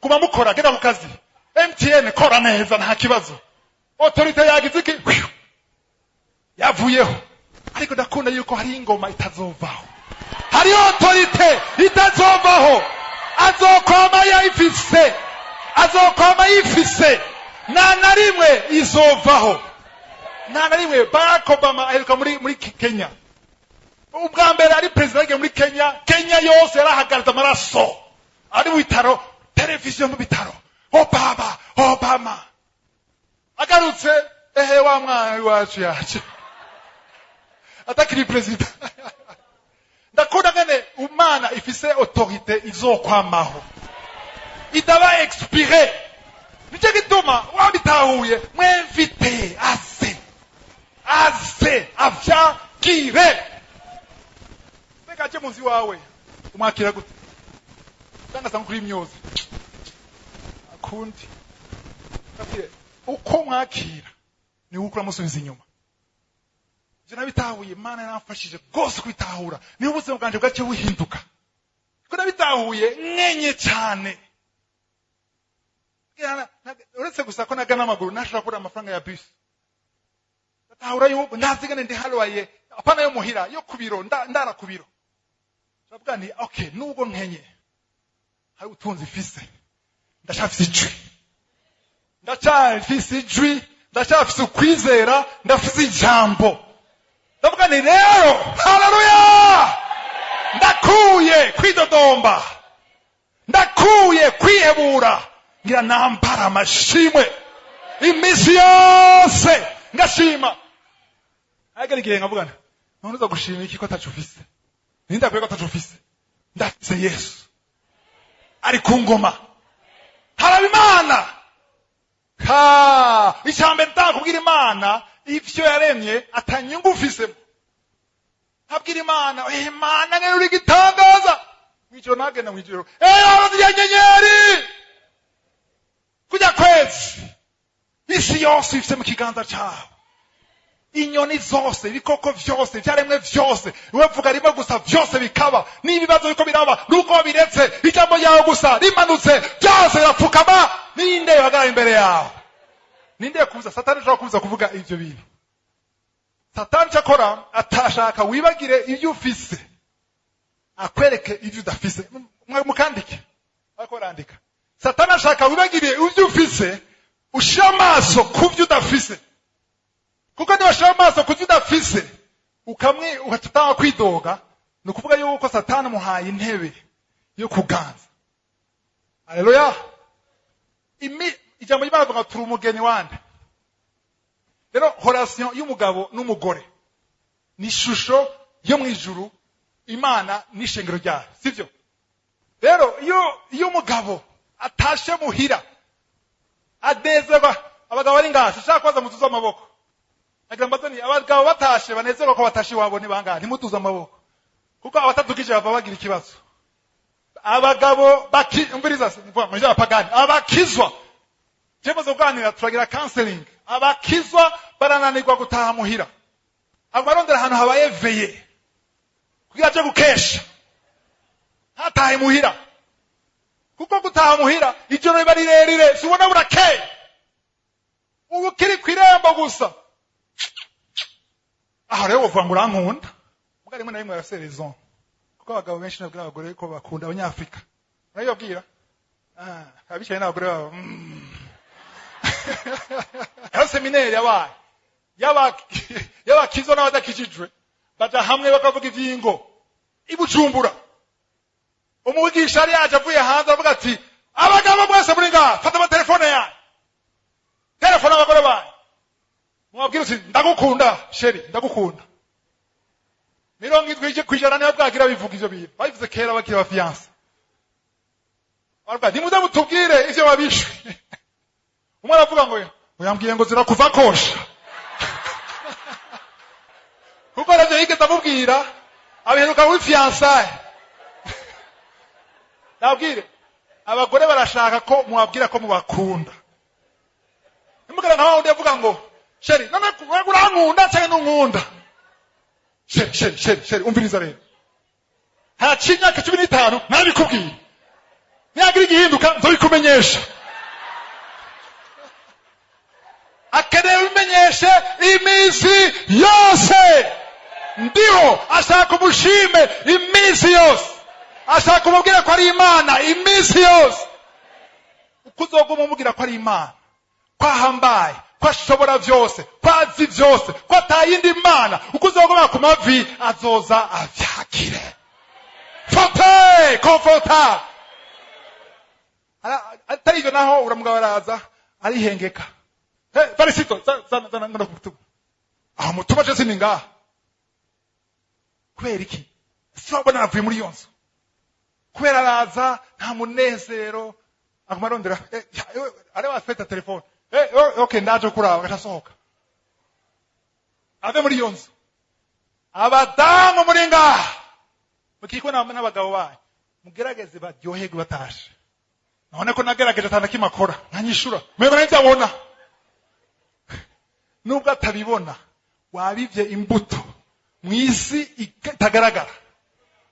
kuba mukora, genda ku kazi, MTN kora neza, nta kibazo. Autorité yagize iki? Yavuyeho. Ariko ndakunda yuko hari ingoma itazovaho, hari autorité itazovaho. Azokwama yayifise, azokwama yifise, nta na rimwe izovaho, nta na rimwe. Barack Obama aheruka muri Kenya. Ubwa mbere ari perezida yagiye muri Kenya, Kenya yose yarahagaritse amaraso, ari mu bitaro, televiziyo mu bitaro, Obama, Obama. Agarutse, ehe, wa mwana w'iwacu yaje atakiri perezida. Ndakunda ngene Imana ifise autorité izokwamaho, itaba expiré. Nicyo gituma wabitahuye, mwemvite aze, aze avyakire. Reka aje munsi wawe, umwakira gute? Cyangwa asanga kuri imyozi akundi. Ndabwire, uko mwakira ni uko uramusubiza inyuma. Ivyo nabitahuye, Imana yaramfashije rwose kubitahura, niho ubuzima bwanje bwaciye buhinduka, ko nabitahuye nkenye cyane. Uretse gusa ko naga n'amaguru, nashobora kubura amafaranga ya bisi. Ndatahura yuko ndazigane ndi haruwaye, apana yo muhira, yo ku biro, ndara ku biro. Ndavuga nti: "Okay, nubwo nkenye, hari ubutunzi mfise. Ndacyafise ijwi, ndacyafise ijwi, ndacyafise ukwizera, ndafise ijambo." Ndavuga nti: "Rero, haleluya, ndakuye kwidodomba, ndakuye kwihebura, ngira nambara amashimwe iminsi yose, ngashima." Ariko igihe nkavuga nti: "None uza gushima iki ko ataco ufise? Nindakwiye ko ataco ufise? Ndafise Yesu ari ku ngoma, haraba Imana." Ha, icambere ndakubwira, Imana ivyo yaremye atanyungu ufisemo. Abwira Imana: "Imana ngene uri gitangaza." Mwijoro nagenda mwijoro, zirya nyenyeri, kujya kwezi, isi yose ifise mu kiganza cawe, inyoni zose, ibikoko vyose, ivyaremwe vyose, iwe vuga rimwe gusa vyose bikaba. N'ibibazo biriko biraba, nuko wabiretse, ijambo ryawe gusa rimanutse, byose birapfukama. Ninde yohagarara imbere yawe? Ninde kubuza? Satani ashobora kubuza kuvuga ivyo bintu. Satani cyakora atashaka wibagire ibyo ufise, akwereke ibyo udafise. Mukandike, ariko barandika. Satani ashaka wibagire ibyo ufise, ushire amaso ku byo udafise, kuko niwashira amaso ku byo udafise, ukamwe ugatanga kwidoga, ni ukuvuga yuko Satani amuhaye intebe yo kuganza. Haleluya! Ijambo ry'Imana rivuga ngo turi umugeni wande. Rero relation y'umugabo n'umugore ni ishusho yo mu ijuru, Imana n'ishengero ryayo, sibyo? Rero iyo umugabo atashe muhira anezerwa, abagabo bari ngaha, sinshaka kubaza mutuze amaboko, nagira mbaze ni abagabo batashe banezerwa ko batashe iwabo ni bangahe? Ntimutuze amaboko, kuko abatadukije bava bagira ikibazo. Abagabo baki, umviriza, mvuga mu abapagani, abakizwa, tumaze kuganira, turagira counseling, abakizwa barananirwa gutaha muhira, abo barondera ahantu habaye veillée kugira aje gukesha, ntatahe muhira, kuko gutaha muhira ijoro riba rirerire, si ubona burakeye, ubu ukiri ku irembo gusa. Aho rero wovuga ngo urankunda, muga rimwe na rimwe barafise raison, kuko abagabo benshi nabwira abagore ko bakunda. Abanyafrika urabibabwira. Ah, abicaye n'abagore babo. Aho séminaire yabaye y'abakizwa n'abadakijijwe, baja hamwe bakavuga ivyingo i Bujumbura. Umwigisha yari yaje avuye hanze, avuga ati: "Abagabo mwese muri ngaha, fata amatelefone yanyu, telefone abagore banyu, mubabwire uti: 'Ndagukunda chérie, ndagukunda.'" 70% niyo bwagira bivuga ivyo bintu. Babivuze kera bakiri aba fiancés. Baravuga: "Nimuze mutubwire ivyo wabishwe." Umwe aravuga ngo yambwiye ngo zirakuva kosha, kuko navyo yigeze amubwira, abiheruka muri fiançailles. Nabwire, abagore barashaka ko mubabwira ko mubakunda. Nimugera nka wundi yavuga ngo: "Chérie, none urankunda canke ntunkunda? Chérie, chérie, chérie, chérie, umviriza rero, haciye imyaka 15 nabikubwiye, nihagira igihinduka nzobikumenyesha." Akeneye ubimenyeshe iminsi yose. Ndiho ashaka umushime iminsi yose, ashaka umubwire ko ari Imana iminsi yose. Uko uzoguma umubwira ko ari Imana, ko ahambaye, ko ashobora byose, ko azi byose, ko atayindi Mana, uko uzoguma ku mavi, azoza avyakire fote confortable. Atari ivyo naho, uramugabo araza arihengeka: "Hey, Varisito, zana, zana, ngana kumutuma aho mutuma je sindi ngaha." Kubera iki? Siwabona navuye muri iyo nzu, kubera araza nta munezero, aguma arondera areba afata telefone: "Okay, ndaje kuraba." Agaca ave muri iyo nzu. Abadamu muri ngaha mukikwe n'abagabo banyu, mugerageze baryoherwe batashe. None ko nagerageje atana kimwe akora, nkanyishura mwebwe n'ibyo abona, nubwo atabibona, wabivye imbuto mu isi itagaragara,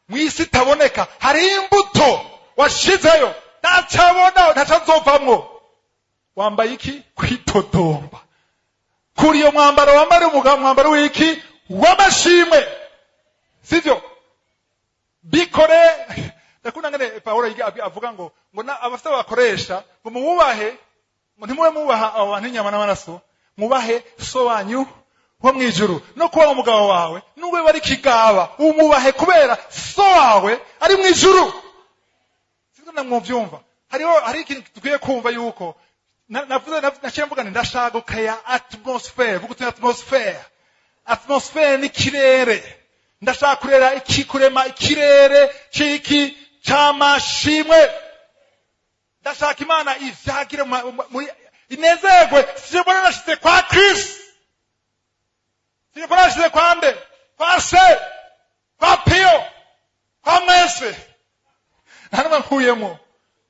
mu isi itaboneka. Hari imbuto washizeyo, ntacabona, ntaco azovamwo. Wambaye iki? Kwitodomba. Kuri iyo mwambaro wambare umugabo, mwambaro w'iki? W'amashimwe, sivyo? Bikore. Ndakunda ngene Pawulo avuga ngo abafite abakoresha ngo mububahe, ngo ntimube mubaha abo bantu inyama n'amaraso, mubahe So wanyu wo mw'ijuru. No kuba umugabo wawe, nubwo biba ari kigaba, umubahe kubera So wawe ari mw'ijuru. Sinzi na mwumvyumva. Hari ikintu dukwiye kumva yuko navuze, naciye mvuga nti ndashaka gukeya atmosphere. Vuga uti atmosphere. Atmosphere ni ikirere. Ndashaka kurera iki? Kurema ikirere c'iki? C'amashimwe. Ndashaka Imana ivyagire muri inezerwe. Sibona nashize kwa Chris, sibona nashize kwa nde, kwa se, kwa Pio, kwa mwese, nta n'umwe nkuyemo.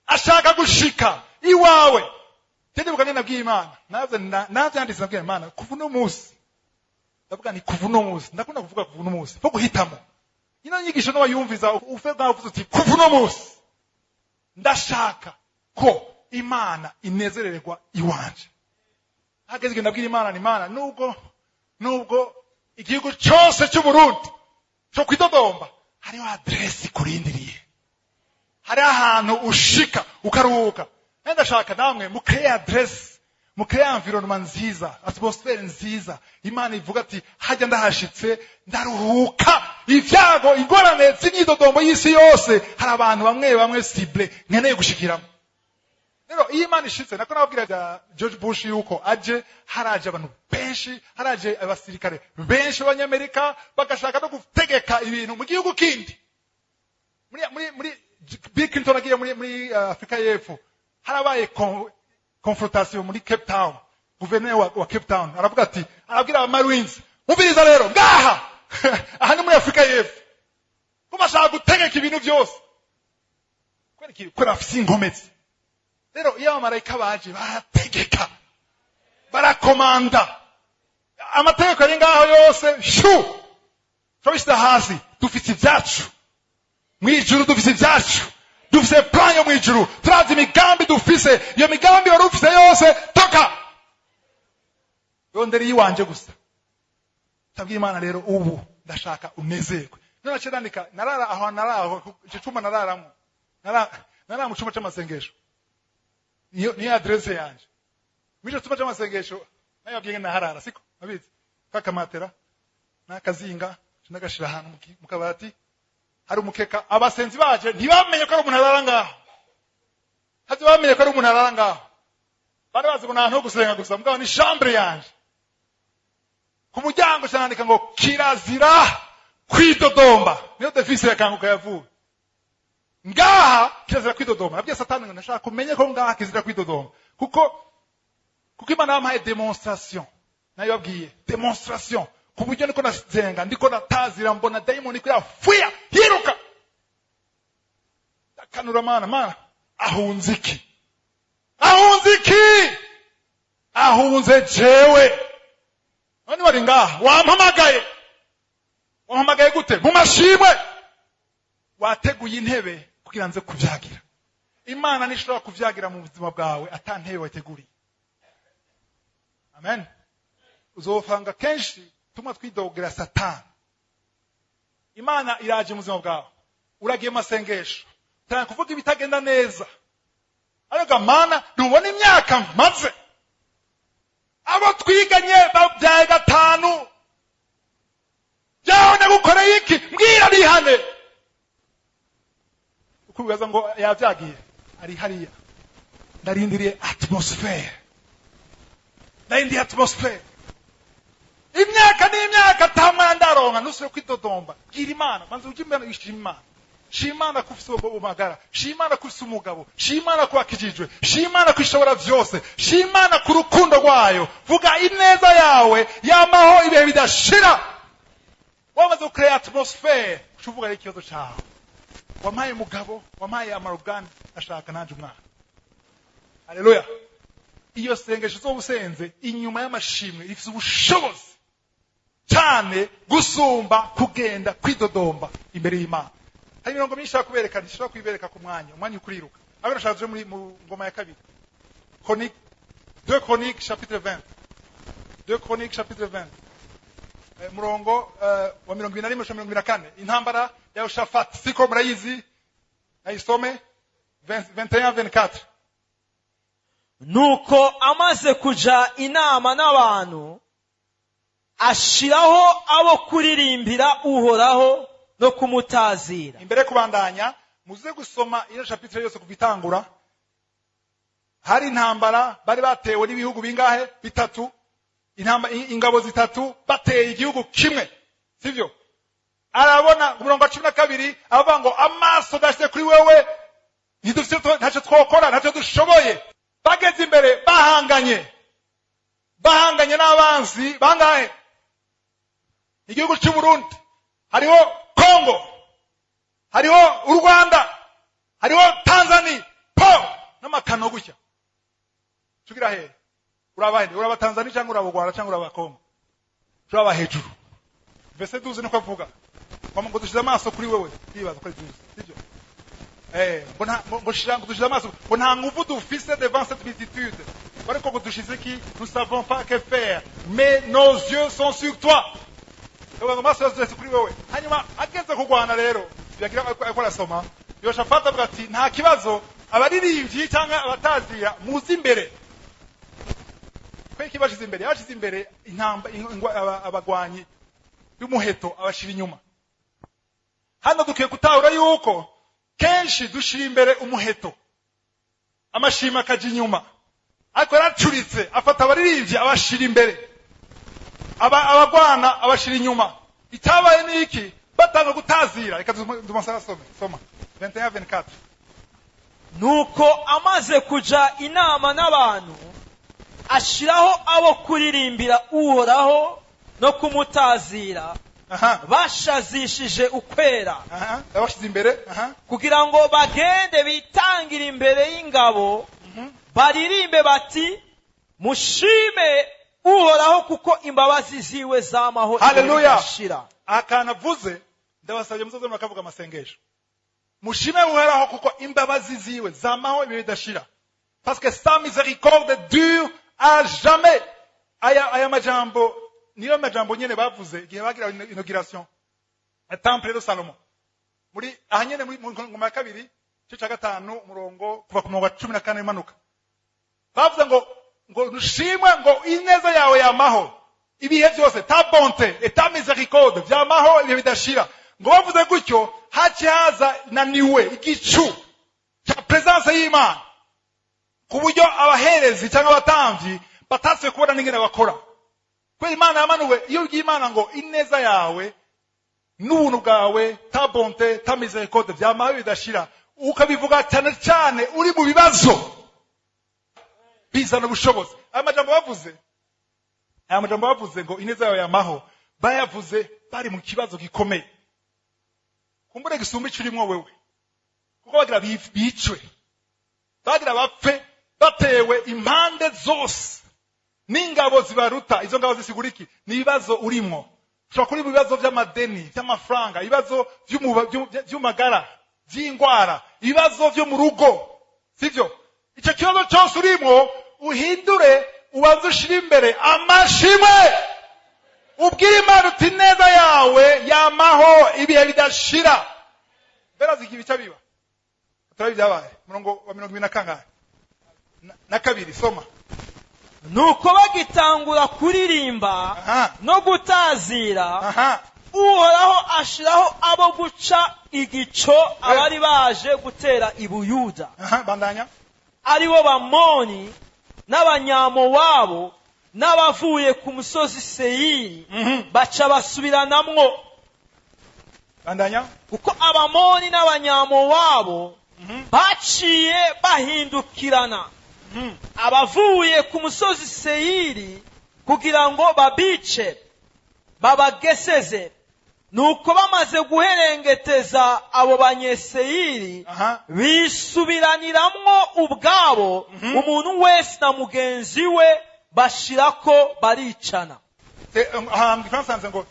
Ashaka gushika iwawe. Ndibuka ngene nabwiye Imana, navyanditse, nabwiye Imana kuva uno munsi. Ndavuga nti kuva uno munsi, ndakunda kuvuga kuva uno munsi, fo guhitamo ino nyigisho n'uwayumviza ufe bwavuze uti kuva uno munsi ndashaka ko Imana inezererwa iwanje. Hageze igihe ndabwira Imana ni Imana, nubwo igihugu cyose cy'Uburundi cyo kwidodomba, hariho adresi kurindiriye, hari ahantu ushika ukaruhuka. Kandi ndashaka namwe mukreye adresi, mukreye environnement nziza, atmosphere nziza. Imana ivuga ati hajya ndahashitse ndaruhuka ivyago, ingorane z'imyidodombo y'isi yose. Hari abantu bamwe bamwe cible nkeneye gushikiramo. Rero iyo Imana ishitse, nako nababwira bya George Bush yuko aje, haraje abantu benshi, haraje abasirikare benshi b'Abanyamerika, bagashaka no gutegeka ibintu mu gihugu kindi. Muri Bill Clinton agiye muri Afrika y'Epfo, harabaye confrontation muri Cape Town. Guverineri wa Cape Town aravuga ati, arabwira aba Marines: "Mumviriza rero ngaha, aha ni muri Afrika y'Epfo, ko bashaka gutegeka ibintu byose." Kubera iki? Kubera bafise inkomezi. Rero iyo abamarayika baje, barategeka, barakomanda amategeko ari ngaho yose, shu turabishyize hasi. Dufite ibyacu mu ijuru, dufise ibyacu, dufise plan yo mu ijuru, turazi imigambi dufise. Iyo migambi wari ufise yose, toka yondera iyiwanje gusa. Tabwira Imana rero ubu ndashaka unezerwe. None naciye nandika, narara aho, narara aho, ico cumba nararamwo, narara mu cumba c'amasengesho, niyo adresse yanje. Muri ico cumba c'amasengesho nayo yabwiye naharara, siko abizi, kakamatera n'akazinga ndagashira ahantu mu kabati, hari umukeka. Abasenzi baje ntibamenye ko ari umuntu arara ngaho, hazi bamenye ko ari umuntu arara ngaho. Bari bazi ngo ni ahantu ho gusenga gusa, mugabo ni chambre yanje. Ku muryango cyandika ngo kirazira kwidodomba. Niyo devise ya Kanguka yavuye. Ngaha kirazira kwidodomba. Nabwiye Satani ngo ndashaka kumenye ko ngaha kizira kwidodomba, kuko Imana yampaye démonstration, nayo babwiye démonstration, ku buryo niko nasenga, ndiko natazira, mbona dayimoni ko yafuya yiruka. Ndakanura Mana: Mana, ahunze iki? Ahunze iki? Ahunze jewe. None wari ngaha, wampamagaye, wampamagaye gute? Mu mashimwe. Wateguye intebe kugira nze kubyagira. Imana ntishobora kubyagira mu buzima bwawe ata ntebe wateguriye. Amen. Uzofanga kenshi tumwe twidogera Satani. Imana iraje mu buzima bwawe, uragiye mu masengesho, utangiye kuvuga ibitagenda neza. Ariko Mana, ntubona imyaka maze, abo twiganye babyaye gatanu, byawe nagukoreye iki? Mbwira nihane. Ukubibaza ngo yavyagiye ari hariya. Ndarindiriye atmosphere, ndarindiriye atmosphere. Imyaka n'imyaka ata mwana ndaronka. Ntusubire kwidodomba, bwira Imana. Banza ujye Imana, ishima Imana, shima Imana ko ufise umagara, shima Imana ko ufise umugabo, shima Imana ko wakijijwe, shima Imana ko ishobora vyose, shima Imana ku rukundo rwayo. Vuga ineza yawe yamaho ibihe bidashira. Wamaze gucrea atmosphere, uca uvuga rero ikibazo cawe: wampaye umugabo, wampaye amarugani, ashaka nanje umwana. Haleluya! Iyo sengesho uzoba usenze inyuma y'amashimwe rifise ubushobozi cyane gusumba kugenda kwidodomba imbere y'Imana. Hari imirongo myinshi ishobora kubereka, ntishobora kuyibereka ku mwanya, umwanya ukuriruka. Abe nashaka tuje muri mu ngoma ya kabiri. 2 Chroniques chapitre 20, 2 Chroniques chapitre 20, murongo wa 21 gushika 24, intambara ya Yehoshafati, siko? Murayizi, nayisome 21 24. Nuko amaze kuja inama n'abantu, ashiraho abo kuririmbira Uhoraho no kumutazira. Imbere yo kubandanya, muze gusoma iyo chapitre yose kuva itangura. Hari intambara, bari batewe n'ibihugu bingahe? Bitatu. Ingabo zitatu bateye igihugu kimwe, sivyo? Arabona ku murongo wa 12, aravuga ngo amaso dashyize kuri wewe, ntidufite, ntacyo twokora, ntacyo dushoboye. Bageze imbere, bahanganye n'abanzi bangahe? Igihugu cy'u Burundi, hariho Kongo, hariho u Rwanda, hariho Tanzania, po n'amakano gutya. Tugira hehe? Uraba he? Uraba Tanzania cyangwa uraba u Rwanda cyangwa uraba Kongo? Turaba hejuru. Verset 12 niko avuga ngo dushize amaso kuri wewe. Ndibaza ko ari 12, sibyo? Ngo nta ngo shira, ngo dushize amaso, ngo nta nguvu dufise devant cette multitude, ariko ngo dushize ki? Nous savons pas que faire, mais nos yeux sont sur toi. Ngo amaso yose kuri wewe. Hanyuma ageze kurwana rero, yagira ariko arasoma, Yoshafati avuga ati nta kibazo, abaririmbyi cyangwa abatazira muzi imbere. Kweki bashize imbere? Yabashize imbere intamba abagwanyi b'umuheto abashira inyuma. Hano dukwiye gutahura yuko kenshi dushira imbere umuheto, amashima akaja inyuma, ariko yaracuritse afata abaririmbyi abashira imbere, abagwana abashira inyuma. Icyabaye ni iki? Batanga gutazira. Reka dumasasome, soma 21 24. Nuko amaze kuja inama n'abantu, ashiraho abo kuririmbira Uhoraho no kumutazira bashazishije ukwera, Abashize imbere. Kugira ngo bagende bitangire imbere y'ingabo, baririmbe bati: "Mushime Uhoraho, kuko imbabazi ziwe zamaho Haleluya. zidashira." Akantu avuze, ndabasabye muzoze murakavuga amasengesho: mushime Uhoraho kuko imbabazi ziwe zamaho ibihe bidashira, parce que sa miséricorde dure à jamais. Aya majambo niyo majambo nyene bavuze igihe bagira inauguration ya temple de Salomon, muri aha nyene muri mu Ngoma ya Kabiri, igice ca gatanu, umurongo kuva ku murongo wa 14 imanuka. Bavuze ngo nushimwe, ngo ineza yawe yamaho ibihe byose, ta bonté et ta miséricorde vyamaho ibihe bidashira. Ngo bavuze gutyo, haci haza naniwe igicu cya présence y'Imana, ku buryo abaherezi cyangwa abatambyi batasuye kubona n'ingene bakora, kubera Imana yamanuwe. Iyo ubwiye Imana ngo ineza yawe n'ubuntu bwawe, ta bonté, ta miséricorde vyamaho bidashira, ukabivuga cyane cyane uri mu bibazo, bizana ubushobozi. Aya majambo bavuze ngo ineza yawe yamaho, bayavuze bari mu kibazo gikomeye, kumbure gisumba ico urimwo wewe, kuko bagira bicwe, bagira bapfe, batewe impande zose n'ingabo zibaruta. Izo ngabo zisigura iki? Ni ibibazo urimwo. Ushobora kuri mu bibazo by'amadeni, by'amafaranga, ibibazo by'umagara, by'indwara, ibibazo byo mu rugo, sibyo? Icyo kibazo cyose urimo, uhindure, ubanze ushire imbere amashimwe, ubwire Imana uti neza yawe yamaho ibihe bidashira. Mberazi igihe bica biba, turabi byabaye. Murongo wa mirongo ibiri na kangahe? Na kabiri, soma. Nuko bagitangura kuririmba no gutazira, Uhoraho ashiraho abo guca igico abari baje gutera i Buyuda, Aha, bandanya. aribo Bamoni n'Abanyamowabu n'abavuye ku musozi Seyiri, baca basubiranamwo. Bandanya. Kuko Abamoni n'Abanyamowabu baciye bahindukirana abavuye ku musozi Seyiri kugira ngo babice babageseze. Nuko bamaze guherengeteza abo Banyeseyiri, bisubiraniramwo ubwabo, umuntu wese na mugenzi we, bashirako baricana. Aha mu Gifaransa handitse ngo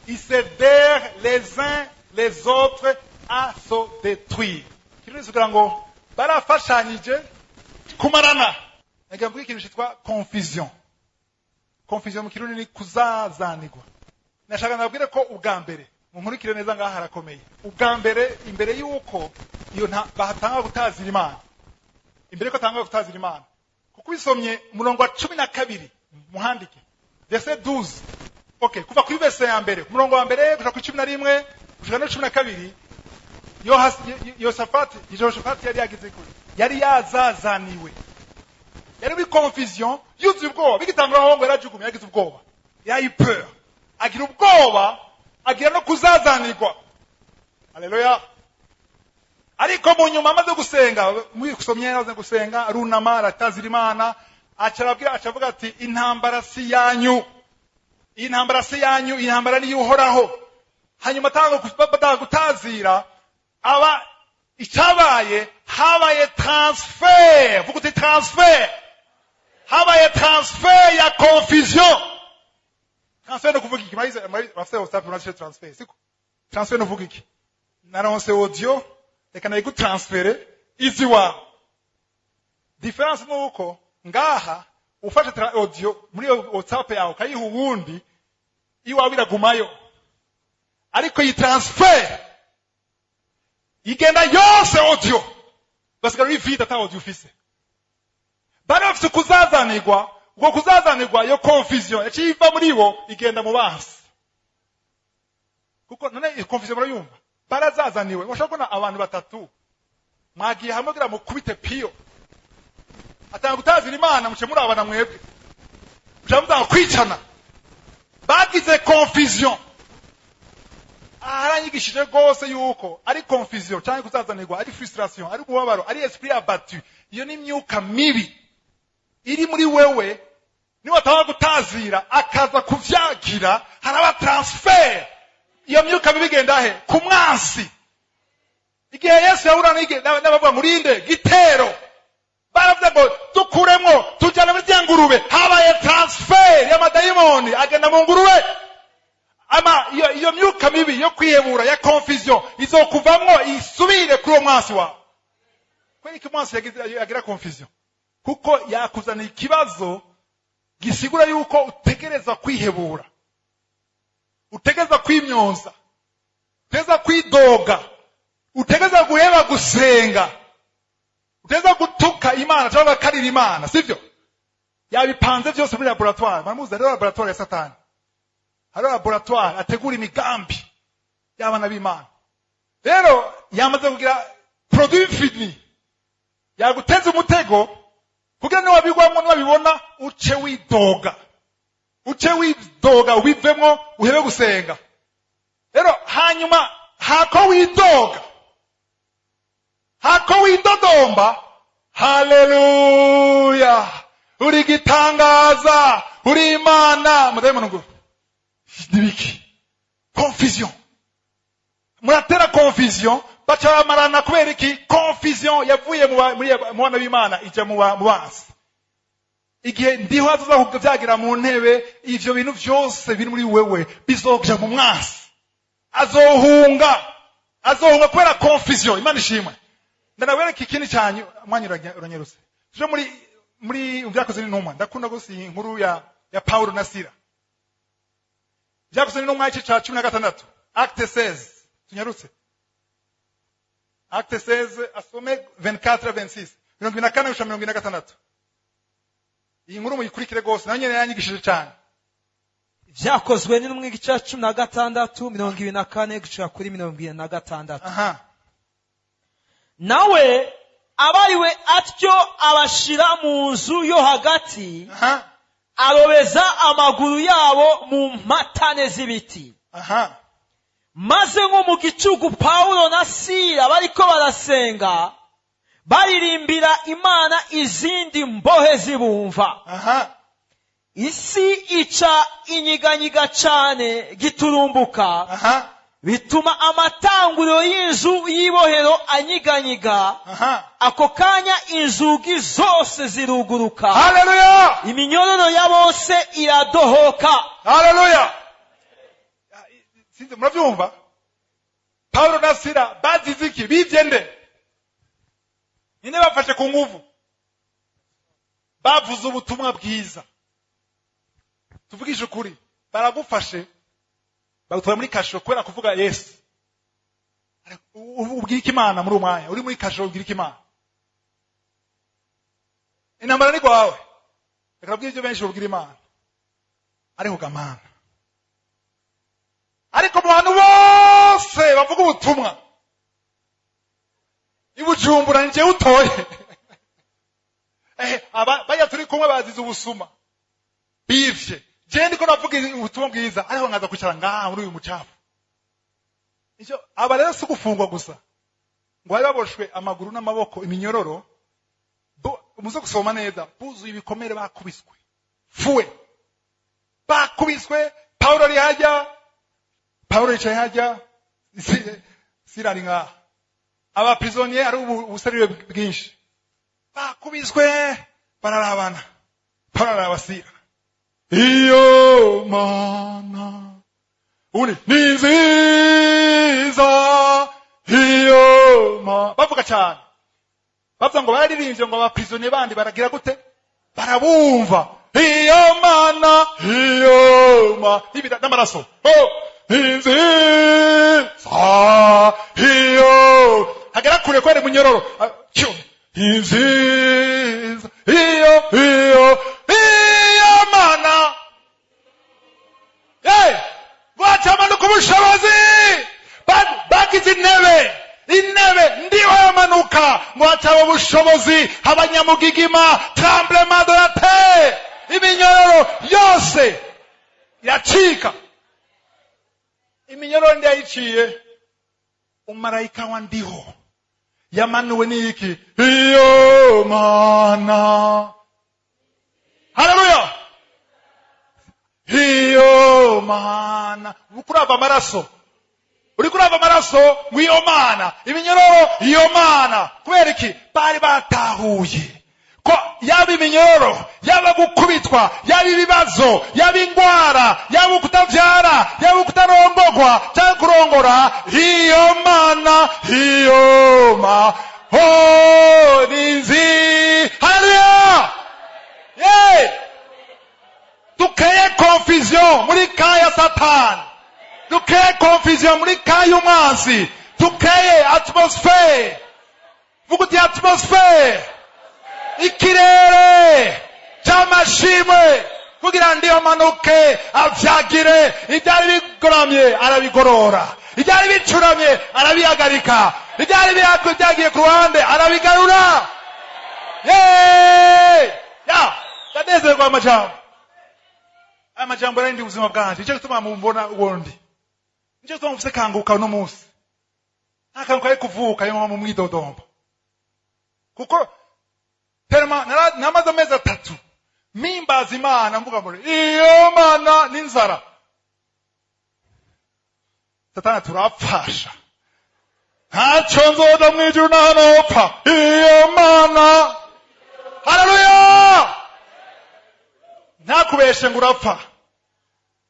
ils s'aidèrent les uns les autres à se détruire. Kirundi kugira ngo barafashanyije kumarana. Nagira mvuge ikintu cyitwa confusion. Confusion mu Kirundi ni kuzazanirwa. Nashaka nabwire ko ubwa mbere, munkurikire neza, ngaha harakomeye. Ubwa mbere, imbere y'uko iyo bahatanga gutazira Imana, imbere yuko atanga gutazira Imana, kuko ubisomye umurongo wa 12, muhandike verset 12. Okay, kuva kuri verset ya mbere, ku murongo wa mbere gushika kuri 11, gushika no 12. Yosafati, Yehoshafati yari yagize kure, yari yazazaniwe, yari muri confusion, yuzuye ubwoba. Bigitangura aho ngo yarajugumiye, yagize ubwoba, yayi peur, agira ubwoba, agira no kuzazanirwa. Haleluya! Ariko mu nyuma amaze gusenga, muri kusomye, amaze gusenga, arunama, aratazira Imana, aca arabwira, aca avuga ati: "Intambara si yanyu, iyi ntambara si yanyu, iyi ntambara niyo Uhoraho." Hanyuma atanga gutazira, aba icyabaye, habaye transfert. Vuga uti "transfert". Habaye transfert ya confusion. Transfert no kuvuga iki? Murayize, bafite WhatsApp, murazi transfert, siko? Transfert no kuvuga iki? Naronse audio, reka nayigutransfere izi wawe. Différence ni uko ngaha ufashe audio muri WhatsApp yawe ukayiha uwundi, iwawe iragumayo, ariko iyi transfert igenda yose, audio basigara uri vide, ata audio ufise. Bari bafise kuzazanirwa. Ubwo kuzazanirwa, iyo confusion yaciye iva muri bo igenda mu bansi. Kuko none iyo confusion murayumva, barazazaniwe. Bashobora kubona abantu batatu mwagiye hamwe kugira mukubite piyo, atanga gutazira Imana, muce murabana mwebwe, muca mutanga kwicana. Bagize confusion. Aha haranyigishije rwose yuko ari confusion cyangwa kuzazanirwa, ari frustration, ari umubabaro, ari esprit abattu. Iyo ni imyuka mibi iri muri wewe. Niwatanga gutazira akaza kuvyagira, haraba transfert. Iyo myuka mibi igenda he? Ku mwansi. Igihe Yesu yahura n'abavuga ngo urinde gitero, baravuze ngo dukuremwo, tujyana muri zya ngurube. Habaye transfert y'amadayimoni, agenda mu ngurube. Ama iyo myuka mibi yo kwihebura, ya confusion, izokuvamwo isubire kuri uwo mwansi wawe. Kubera iki umwansi yagira confusion? Kuko yakuzaniye ikibazo gisigura yuko utegereza kwihebura, utegereza kwimyoza, utegereza kwidoga, utegereza guheba gusenga, utegereza gutuka Imana cyangwa bakarira Imana, sibyo? Yabipanze byose muri laboratoire. Baramuzi, rero laboratoire ya Satani, hariho laboratoire ategura imigambi y'abana b'Imana. Rero yamaze kugira produit fini, yaguteza umutego kugira niwabigwamo, niwabibona, uce widoga, uce widoga, ubivemwo, uhebe gusenga. Rero hanyuma hako widoga, hako widodomba, "Haleluya, uri gitangaza, uri Imana," mudayimoni ngo nibiki? Confusion. Muratera confusion, baca bamarana. Kubera iki? Confusion yavuye mu bana b'Imana ija mu bansi. Igihe ndiho azoza kuvyagira mu ntebe, ivyo bintu vyose biri muri wewe bizoja mu mwansi. Azohunga, azohunga kubera confusion. Imana ishimwe. Ndanabereka ikindi cyanyu, umwanya uranyeruse. Tuje muri Vyakozwe n'Intumwa. Ndakunda gose iyi nkuru ya Paulo na Sila. Vyakozwe n'Intumwa, igice ca 16, Acte 16. Tunyarutse, Acte 16, asome 24, 26, 24 gushika 26. Iyi nkuru muyikurikire rwose, nayo nyene yanyigishije cyane. Vyakozwe n'Intumwa, igice 16, 24 gushika kuri 26. Aha. Nawe abariwe atyo, abashira mu nzu yo hagati, arobeza amaguru yabo mu mpatane z'ibiti. Maze nko mu gicuku, Pawulo na Sila bariko barasenga, baririmbira Imana, izindi mbohe zibumva. Isi ica inyiganyiga cane giturumbuka, bituma amatanguriro y'inzu y'ibohero anyiganyiga. Ako kanya inzugi zose ziruguruka, Haleluya! iminyororo ya bose iradohoka. Haleluya! Sinzi murabyumva. Paulo na Sila bazize iki? Bivye nde? Ninde bafashe ku nguvu? Bavuze ubutumwa bwiza. Tuvugishe ukuri, baragufashe bagutwara muri kasho kubera kuvuga Yesu. Ubwira Imana muri uwo mwanya uri muri kasho, ubwira Imana. Intambara ni kwawe. Reka babwire ibyo benshi babwira Imana, ariko gamana, ariko mu bantu bose bavuga ubutumwa i Bujumbura, ni jewe utoye. Aba bajya turi kumwe bazize ubusuma, bivye. Je ndiko navuga ubutumwa bwiza, ariko nkaza kwicara ngaha muri uyu mucafu. Icyo aba rero si gufungwa gusa, ngo bari baboshwe amaguru n'amaboko, iminyororo. Muze gusoma neza, buzuye ibikomere, bakubiswe fuwe, bakubiswe. Paulo ari hajya, Paulo yicaye hajya, Sila ari ngaha. Abaprisonnier ari ubusarire bwinshi, bakubiswe, bararabana. Paulo araraba Sila: "Iyo Mana uri ni nziza, iyo ma." Bavuga cyane, bavuga ngo bararirimbye, ngo abaprisonnier bandi baragira gute? Barabumva. "Iyo Mana, iyo ma n'amaraso, oh, ni nziza iyo." Hagera kure kwere munyororo. Ah, cyo ni nziza iyo, iyo, iyo Mana. Hey! Bwacamanuka ubushobozi. Bagize intebe, intebe ndiho yamanuka, ngo hacaba ubushobozi, abanyamugigima, tremblement de la terre, iminyororo yose iracika. Iminyororo ndiyayiciye, umumarayika wa ndiho yamanuwe n'iki? Iyo Mana. Haleluya! Iyo Mana, uriko amaraso, uriko urava amaraso, ngo iyo Mana, iminyororo, iyo Mana. Kubera iki? Bari batahuye ko yaba iminyororo, yaba gukubitwa, yaba ibibazo, yaba ingwara, yaba kutavyara, yaba kutarongogwa cyangwa kurongora, iyo Mana, iyo ma oh, ni nzi. Haleluya! Yeah! Dukeye confusion muri kaya Satani, dukeye confusion muri kaya y'umwansi, dukeye atmosphere. Vuga uti atmosphere, ikirere cy'amashimwe, kugira ndiyo manuke avyagire ibyari bigoramye, arabigorora, ibyari bicuramye arabihagarika, ibyari byagiye ku ruhande arabigarura. Yeee! Ya ndanezerwa. Amajambo, aya majambo yarindi ubuzima bwanje. Nicyo gituma mumbona ubundi, nicyo gituma mufise Kanguka uno munsi. Nta kanguka ari kuvuka yo mu mwidodombo, kuko terema namaze amezi 3 mpimbaza Imana, mvuga ngo iyo Mana n'inzara. Satani turapfasha, ntacyo nzoja mu ijuru nahanopfa. Iyo Mana, haleluya! Ntakubeshe ngo urapfa,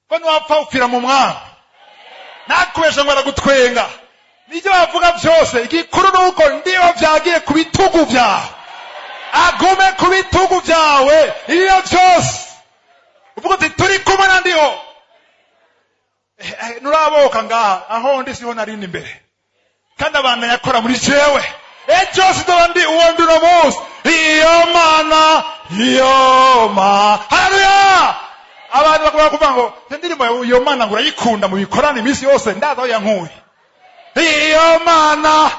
ko niwapfa upfira mu mwami. Ntakubeshe ngo aragutwenga. Nibyo bavuga byose, igikuru ni uko ndiba byagiye ku bitugu byawe, agume ku bitugu byawe. Iyo byose uvuga uti turi kumwe na ndiho. Nuraboka ngaha aho ndi siho narindi imbere, kandi abantu yakora muri jewe. Ejo sinzoba ndi uwo ndi uno munsi. Iyo Mana, iyo ma, haleluya! Abantu bakubwira kuvuga ngo iyo ndirimbo yawe, iyo Mana, ngo urayikunda mu bikorane iminsi yose. Ndaza aho yankuye. Iyo Mana,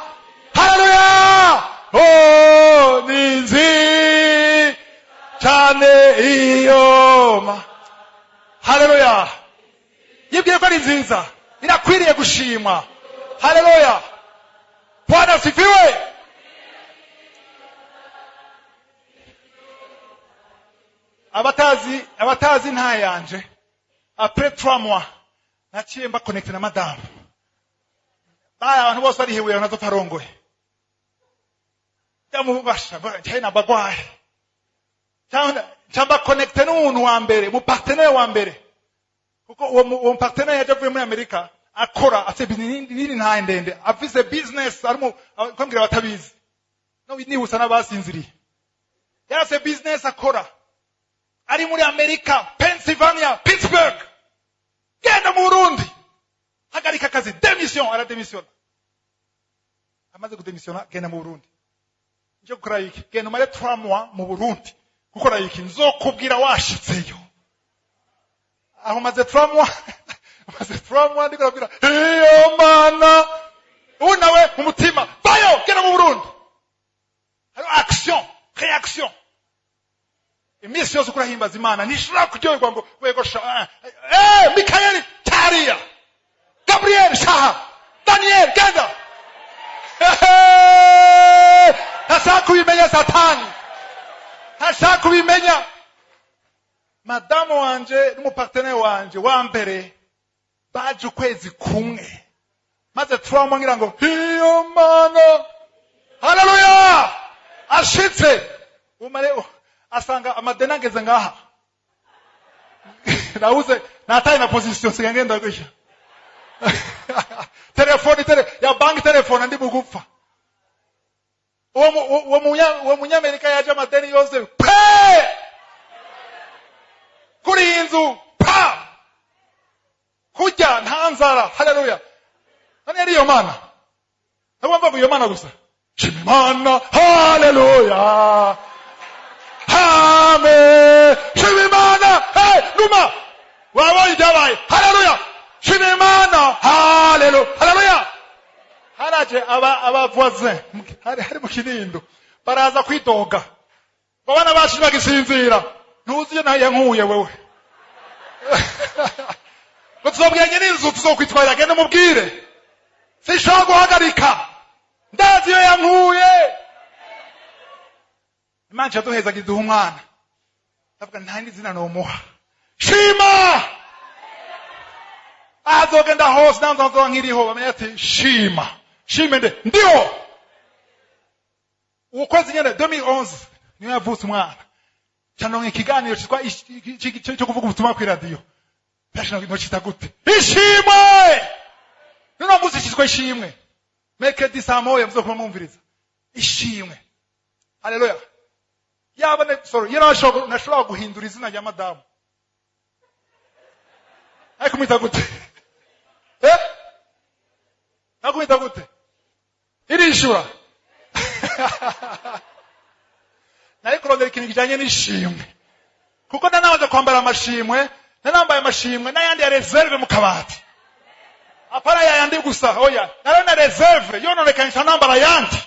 haleluya! Oh, ni nzi cyane iyo ma, haleluya! Yibwiye ko ari nziza, irakwiriye gushimwa. Haleluya! Bwana asifiwe! Abatazi, abatazi nta yanje, après 3 mois naciye mba connecté na madamu. Baya abantu bose barihebuye, nazo parongoye ndamubasha cyane nabagwaye cyangwa connecté n'umuntu wa mbere, mu partenaire wa mbere, kuko uwo partenaire yaje avuye muri Amerika, akora afite business nini, ntaye ndende, afise business arimo kwambwira abatabizi no nihuse n'abasinziriye. Yarase business akora ari muri Amerika, Pennsylvania, Pittsburgh. Genda mu Burundi, hagarika akazi, démission. Arademisiona. Amaze kudemisiona, genda mu Burundi, nje gukora iki? Genda umare 3 mois mu Burundi. Gukora iki? Nzokubwira washitseyo. Aho maze 3 mois, maze 3 mois ndiko nabwira iyo Mana, ubu nawe mu mutima vayo, genda mu Burundi. Hariho action réaction. Iminsi yose uko urahimbaza Imana, ntishobora kuryoherwa ngo wego sha, Mikayeli tariya, Gabriel shaha, Daniel genda. Ntashaka kubimenya. Satani ntashaka kubimenya. Madamu wanje n'umupartenaire wanje wa mbere baje ukwezi kumwe, maze turamo ngira ngo iyo Mana, haleluya. Ashitse umare asanga amadeni ageze ngaha, nabuze nataye na position, sigaye ngenda gutya. Telefoni tele ya banki, telefone ndi bugupfa. Uwo munyamerika yaje, amadeni yose pe kuri iyi nzu pa kurya, nta nzara. Haleluya! None yari iyo Mana, ntabwo mvuga iyo Mana gusa. Shima Imana, haleluya, amen. Shima Imana. Hey, numa wabonye ibyabaye. Haleluya, shima Imana, haleluya, haleluya. Haraje aba voisin hari mu Kinindo, baraza kwidoga ngo abana bacu bagisinzira. Ntuzi iyo nayo yankuye wewe, ngo tuzobwira nyir'inzu, tuzokwitwarira. Genda umubwire, sinshobora guhagarika, ndazi iyo yankuye. Imana iraduheza, iduha umwana. Ndavuga nta rindi zina nomuha, Shima. Azogenda hose nanzo nzoba nkiriho, bamenye ati Shima. Shime nde ndiho. Uwo kwezi nyene 2011 niyo yavutse umwana, canonka ikiganiro citwa cyo kuvuga ubutumwa kw'iradiyo. Nocita gute? Ishimwe. Nuno munsi citwa Ishimwe, mercredi saa 1 muzokuba mwumviriza Ishimwe. Haleluya! Yaba ne sorry, iyo nashobora guhindura izina rya madamu, ariko mwita gute? Nakumwita gute? Irishura nari kurondera ikintu kijanye n'ishimwe, kuko nanamaze kwambara amashimwe, nanambaye amashimwe n'ayandi ya réserve mu kabati. Apana yayandi gusa, oya, nari na réserve yononekaye, nca nambara ayandi.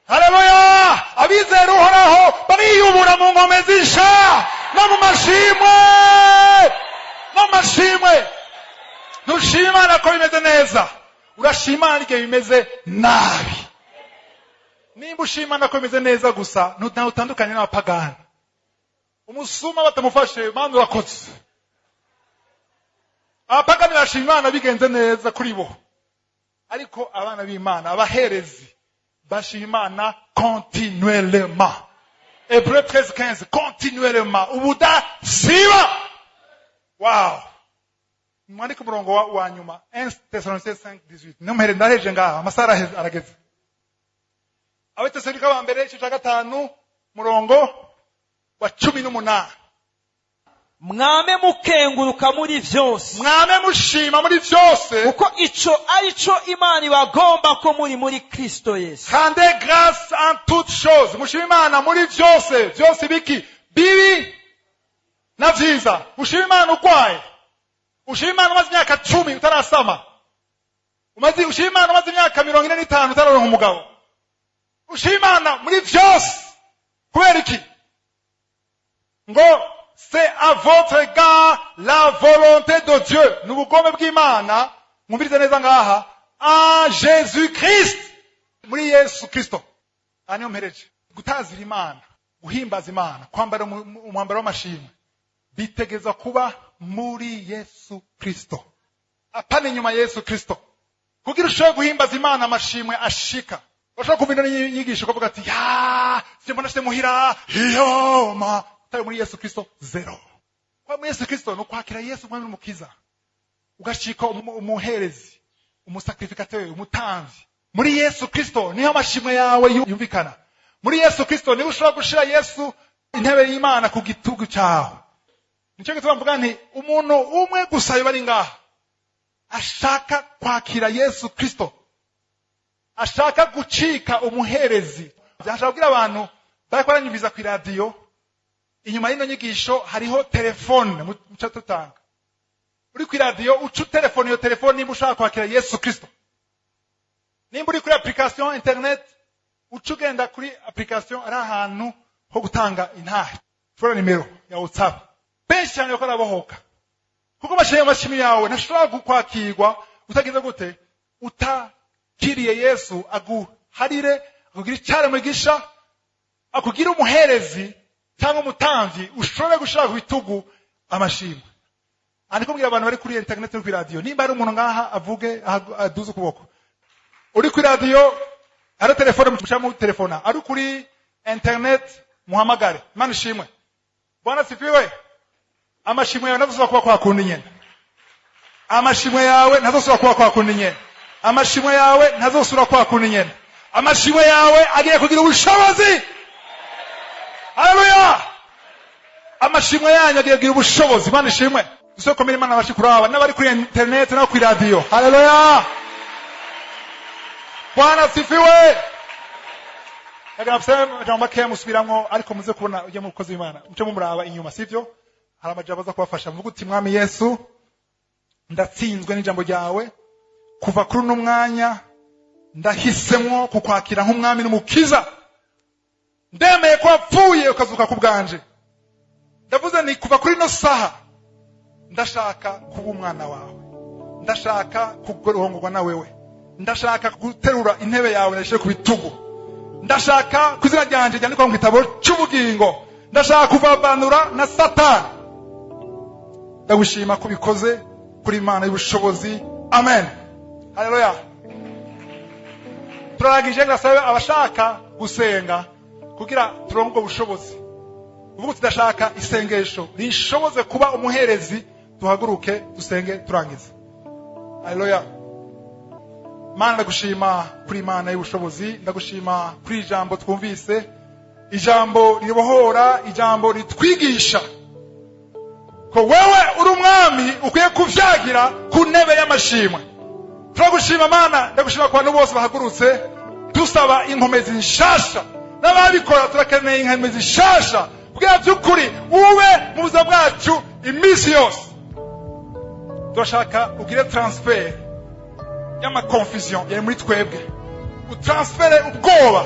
Haleluya! Abizera Uhoraho bariyubura mu ngome zisha no mu mashimwe, no mu mashimwe. Ntushima Imana ko bimeze neza, urashima Imana igihe bimeze nabi. Nimba ushima Imana ko bimeze neza gusa, ntawe utandukanye n'abapagani. Umusuma batamufashe, Mana urakoze. Abapagani bashima Imana bigenze neza kuri bo, ariko abana b'Imana, abaherezi, bashima Imana continuellement. Hébreu 13:15, continuellement, ubudasiba. Wow! Mwandike umurongo wa nyuma, 1 Thessaloniciens 5:18. Nimuhere ndaheje ngaha, amasaha arageze. Abatesalonika ba mbere, igice cya gatanu, murongo wa 18. Mwame mukenguruka muri vyose, Mwame mushima muri byose, kuko ico ari co Imana ibagomba ko muri muri Kristo Yesu. Rendez grâce en toutes choses. Mushima Imana muri byose. Byose biki? Bibi na vyiza. Ushima Imana urwaye, ushima Imana umaze imyaka 10 utarasama, umaze, ushima Imana umaze imyaka 45 utararonka umugabo. Ushima Imana muri byose. Kubera iki? Ngo c'est à votre égard la volonté de Dieu, ni ubugombe bw'Imana. Mwumvirize neza ngaha, en Jésus Christ, muri Yesu Kristo. Aha niho mpereje. Gutazira Imana, guhimbaza Imana, kwambara umwambaro w'amashimwe bitegeza kuba muri Yesu Kristo, apana inyuma ya Yesu Kristo. Kugira ushobore guhimbaza Imana, amashimwe ashika. Urashobora kumva ino nyigisho ukavuga ati ya simbona shite muhira iyoma. Utari muri Yesu Kristo, zéro. Kuba muri Yesu Kristo ni ukwakira Yesu umwami n'umukiza, ugashika umuherezi, umusacrificateur, umutamvyi. Muri Yesu Kristo niho amashimwe yawe yumvikana. Muri Yesu Kristo niho ushobora gushira Yesu. Intebe y'Imana ku gitugu cyawe. Nicyo gituma mvuga nti umuntu umwe gusa yoba ari ngaha ashaka kwakira Yesu Kristo, ashaka gucika umuherezi. Ashaka kubwira abantu bariko baranyumviza ku iradiyo, inyuma y'ino nyigisho hariho telefone muca tutanga. Uri ku iradiyo uca utelefone iyo telefone nimba ushaka kwakira Yesu Kristo. Nimba uri kuri application internet, uca ugenda kuri application, ari ahantu ho gutanga intahe, ushobora nimero ya WhatsApp. Benshi cyane bariko barabohoka kuko bashyirayo amashimi yawe. Ntashobora kwakirwa utagize gute? Utakiriye Yesu aguharire, akugire icyaremwe gisha, akugire umuherezi cyangwa umutambyi, ushobore gushira ku bitugu amashimwe. Ari kubwira abantu bari kuri internet no kuri radio, nimba ari umuntu ngaha avuge, aduze ukuboko. Uri kuri radio ari telefone, muca mu telefona. Ari kuri internet muhamagare. Imana ishimwe. Bwana sifiwe. Amashimwe yawe ntazosubira kuba kwa kundi nyene. Amashimwe yawe ntazosubira kuba kwa kundi nyene. Amashimwe yawe ntazosubira kwa kundi nyene. Amashimwe yawe agiye kugira ubushobozi. Haleluya! Amashimwe yanyu agiye kugira ubushobozi. Imana ishimwe. Dusokomere Imana abashi kuraba n'abari kuri internet no kuri radio. Haleluya! Bwana sifiwe. Reka mfise amajambo makeya musubiramwo, ariko muze kubona ujya mu mukozi w'Imana muce mumuraba inyuma, sivyo? Hari amajambo aza kubafasha. Muvuga uti: "Mwami Yesu, ndatsinzwe n'ijambo ryawe. Kuva kuri uno mwanya ndahisemwo kukwakira nk'umwami n'umukiza. Ndemeye ko wapfuye ukazuka ku bwanje. Ndavuze ni kuva kuri ino saha ndashaka kuba umwana wawe, ndashaka kurongorwa na wewe, ndashaka guterura intebe yawe ndayishyire ku bitugu, ndashaka ku izina ryanje ryandikwa mu gitabo cy'ubugingo, ndashaka kuvavanura na Satani. Ndagushima ko ubikoze kuri Imana y'ubushobozi. Amen." Haleluya! Turarangije. Ndasabe abashaka gusenga kugira turonke ubwo bushobozi, uvuga uti: "Ndashaka isengesho rinshoboze kuba umuherezi." Duhaguruke dusenge turangize. Haleluya! Mana, ndagushima kuri Imana y'ubushobozi. Ndagushima kuri ijambo twumvise, ijambo ribohora, ijambo ritwigisha ko wewe uri umwami ukwiye kuvyagira ku ntebe y'amashimwe. Turagushima Mana. Ndagushima ku bantu bose bahagurutse dusaba inkomezi nshasha n'ababikora. Turakeneye inkomezi nshasha kugira by'ukuri ube mu buzima bwacu iminsi yose. Turashaka ugire transfert y'amaconfusion yari muri twebwe, utransfere ubwoba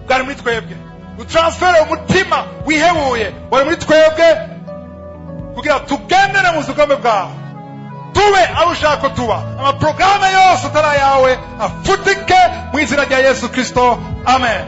bwari muri twebwe, utransfere umutima wihebuye wari muri twebwe, kugira tugendere mu bugome bwawe, tube abo ushaka ko tuba. Amaporogaramu yose atari ayawe afutike mu izina rya Yesu Kristo. Amen.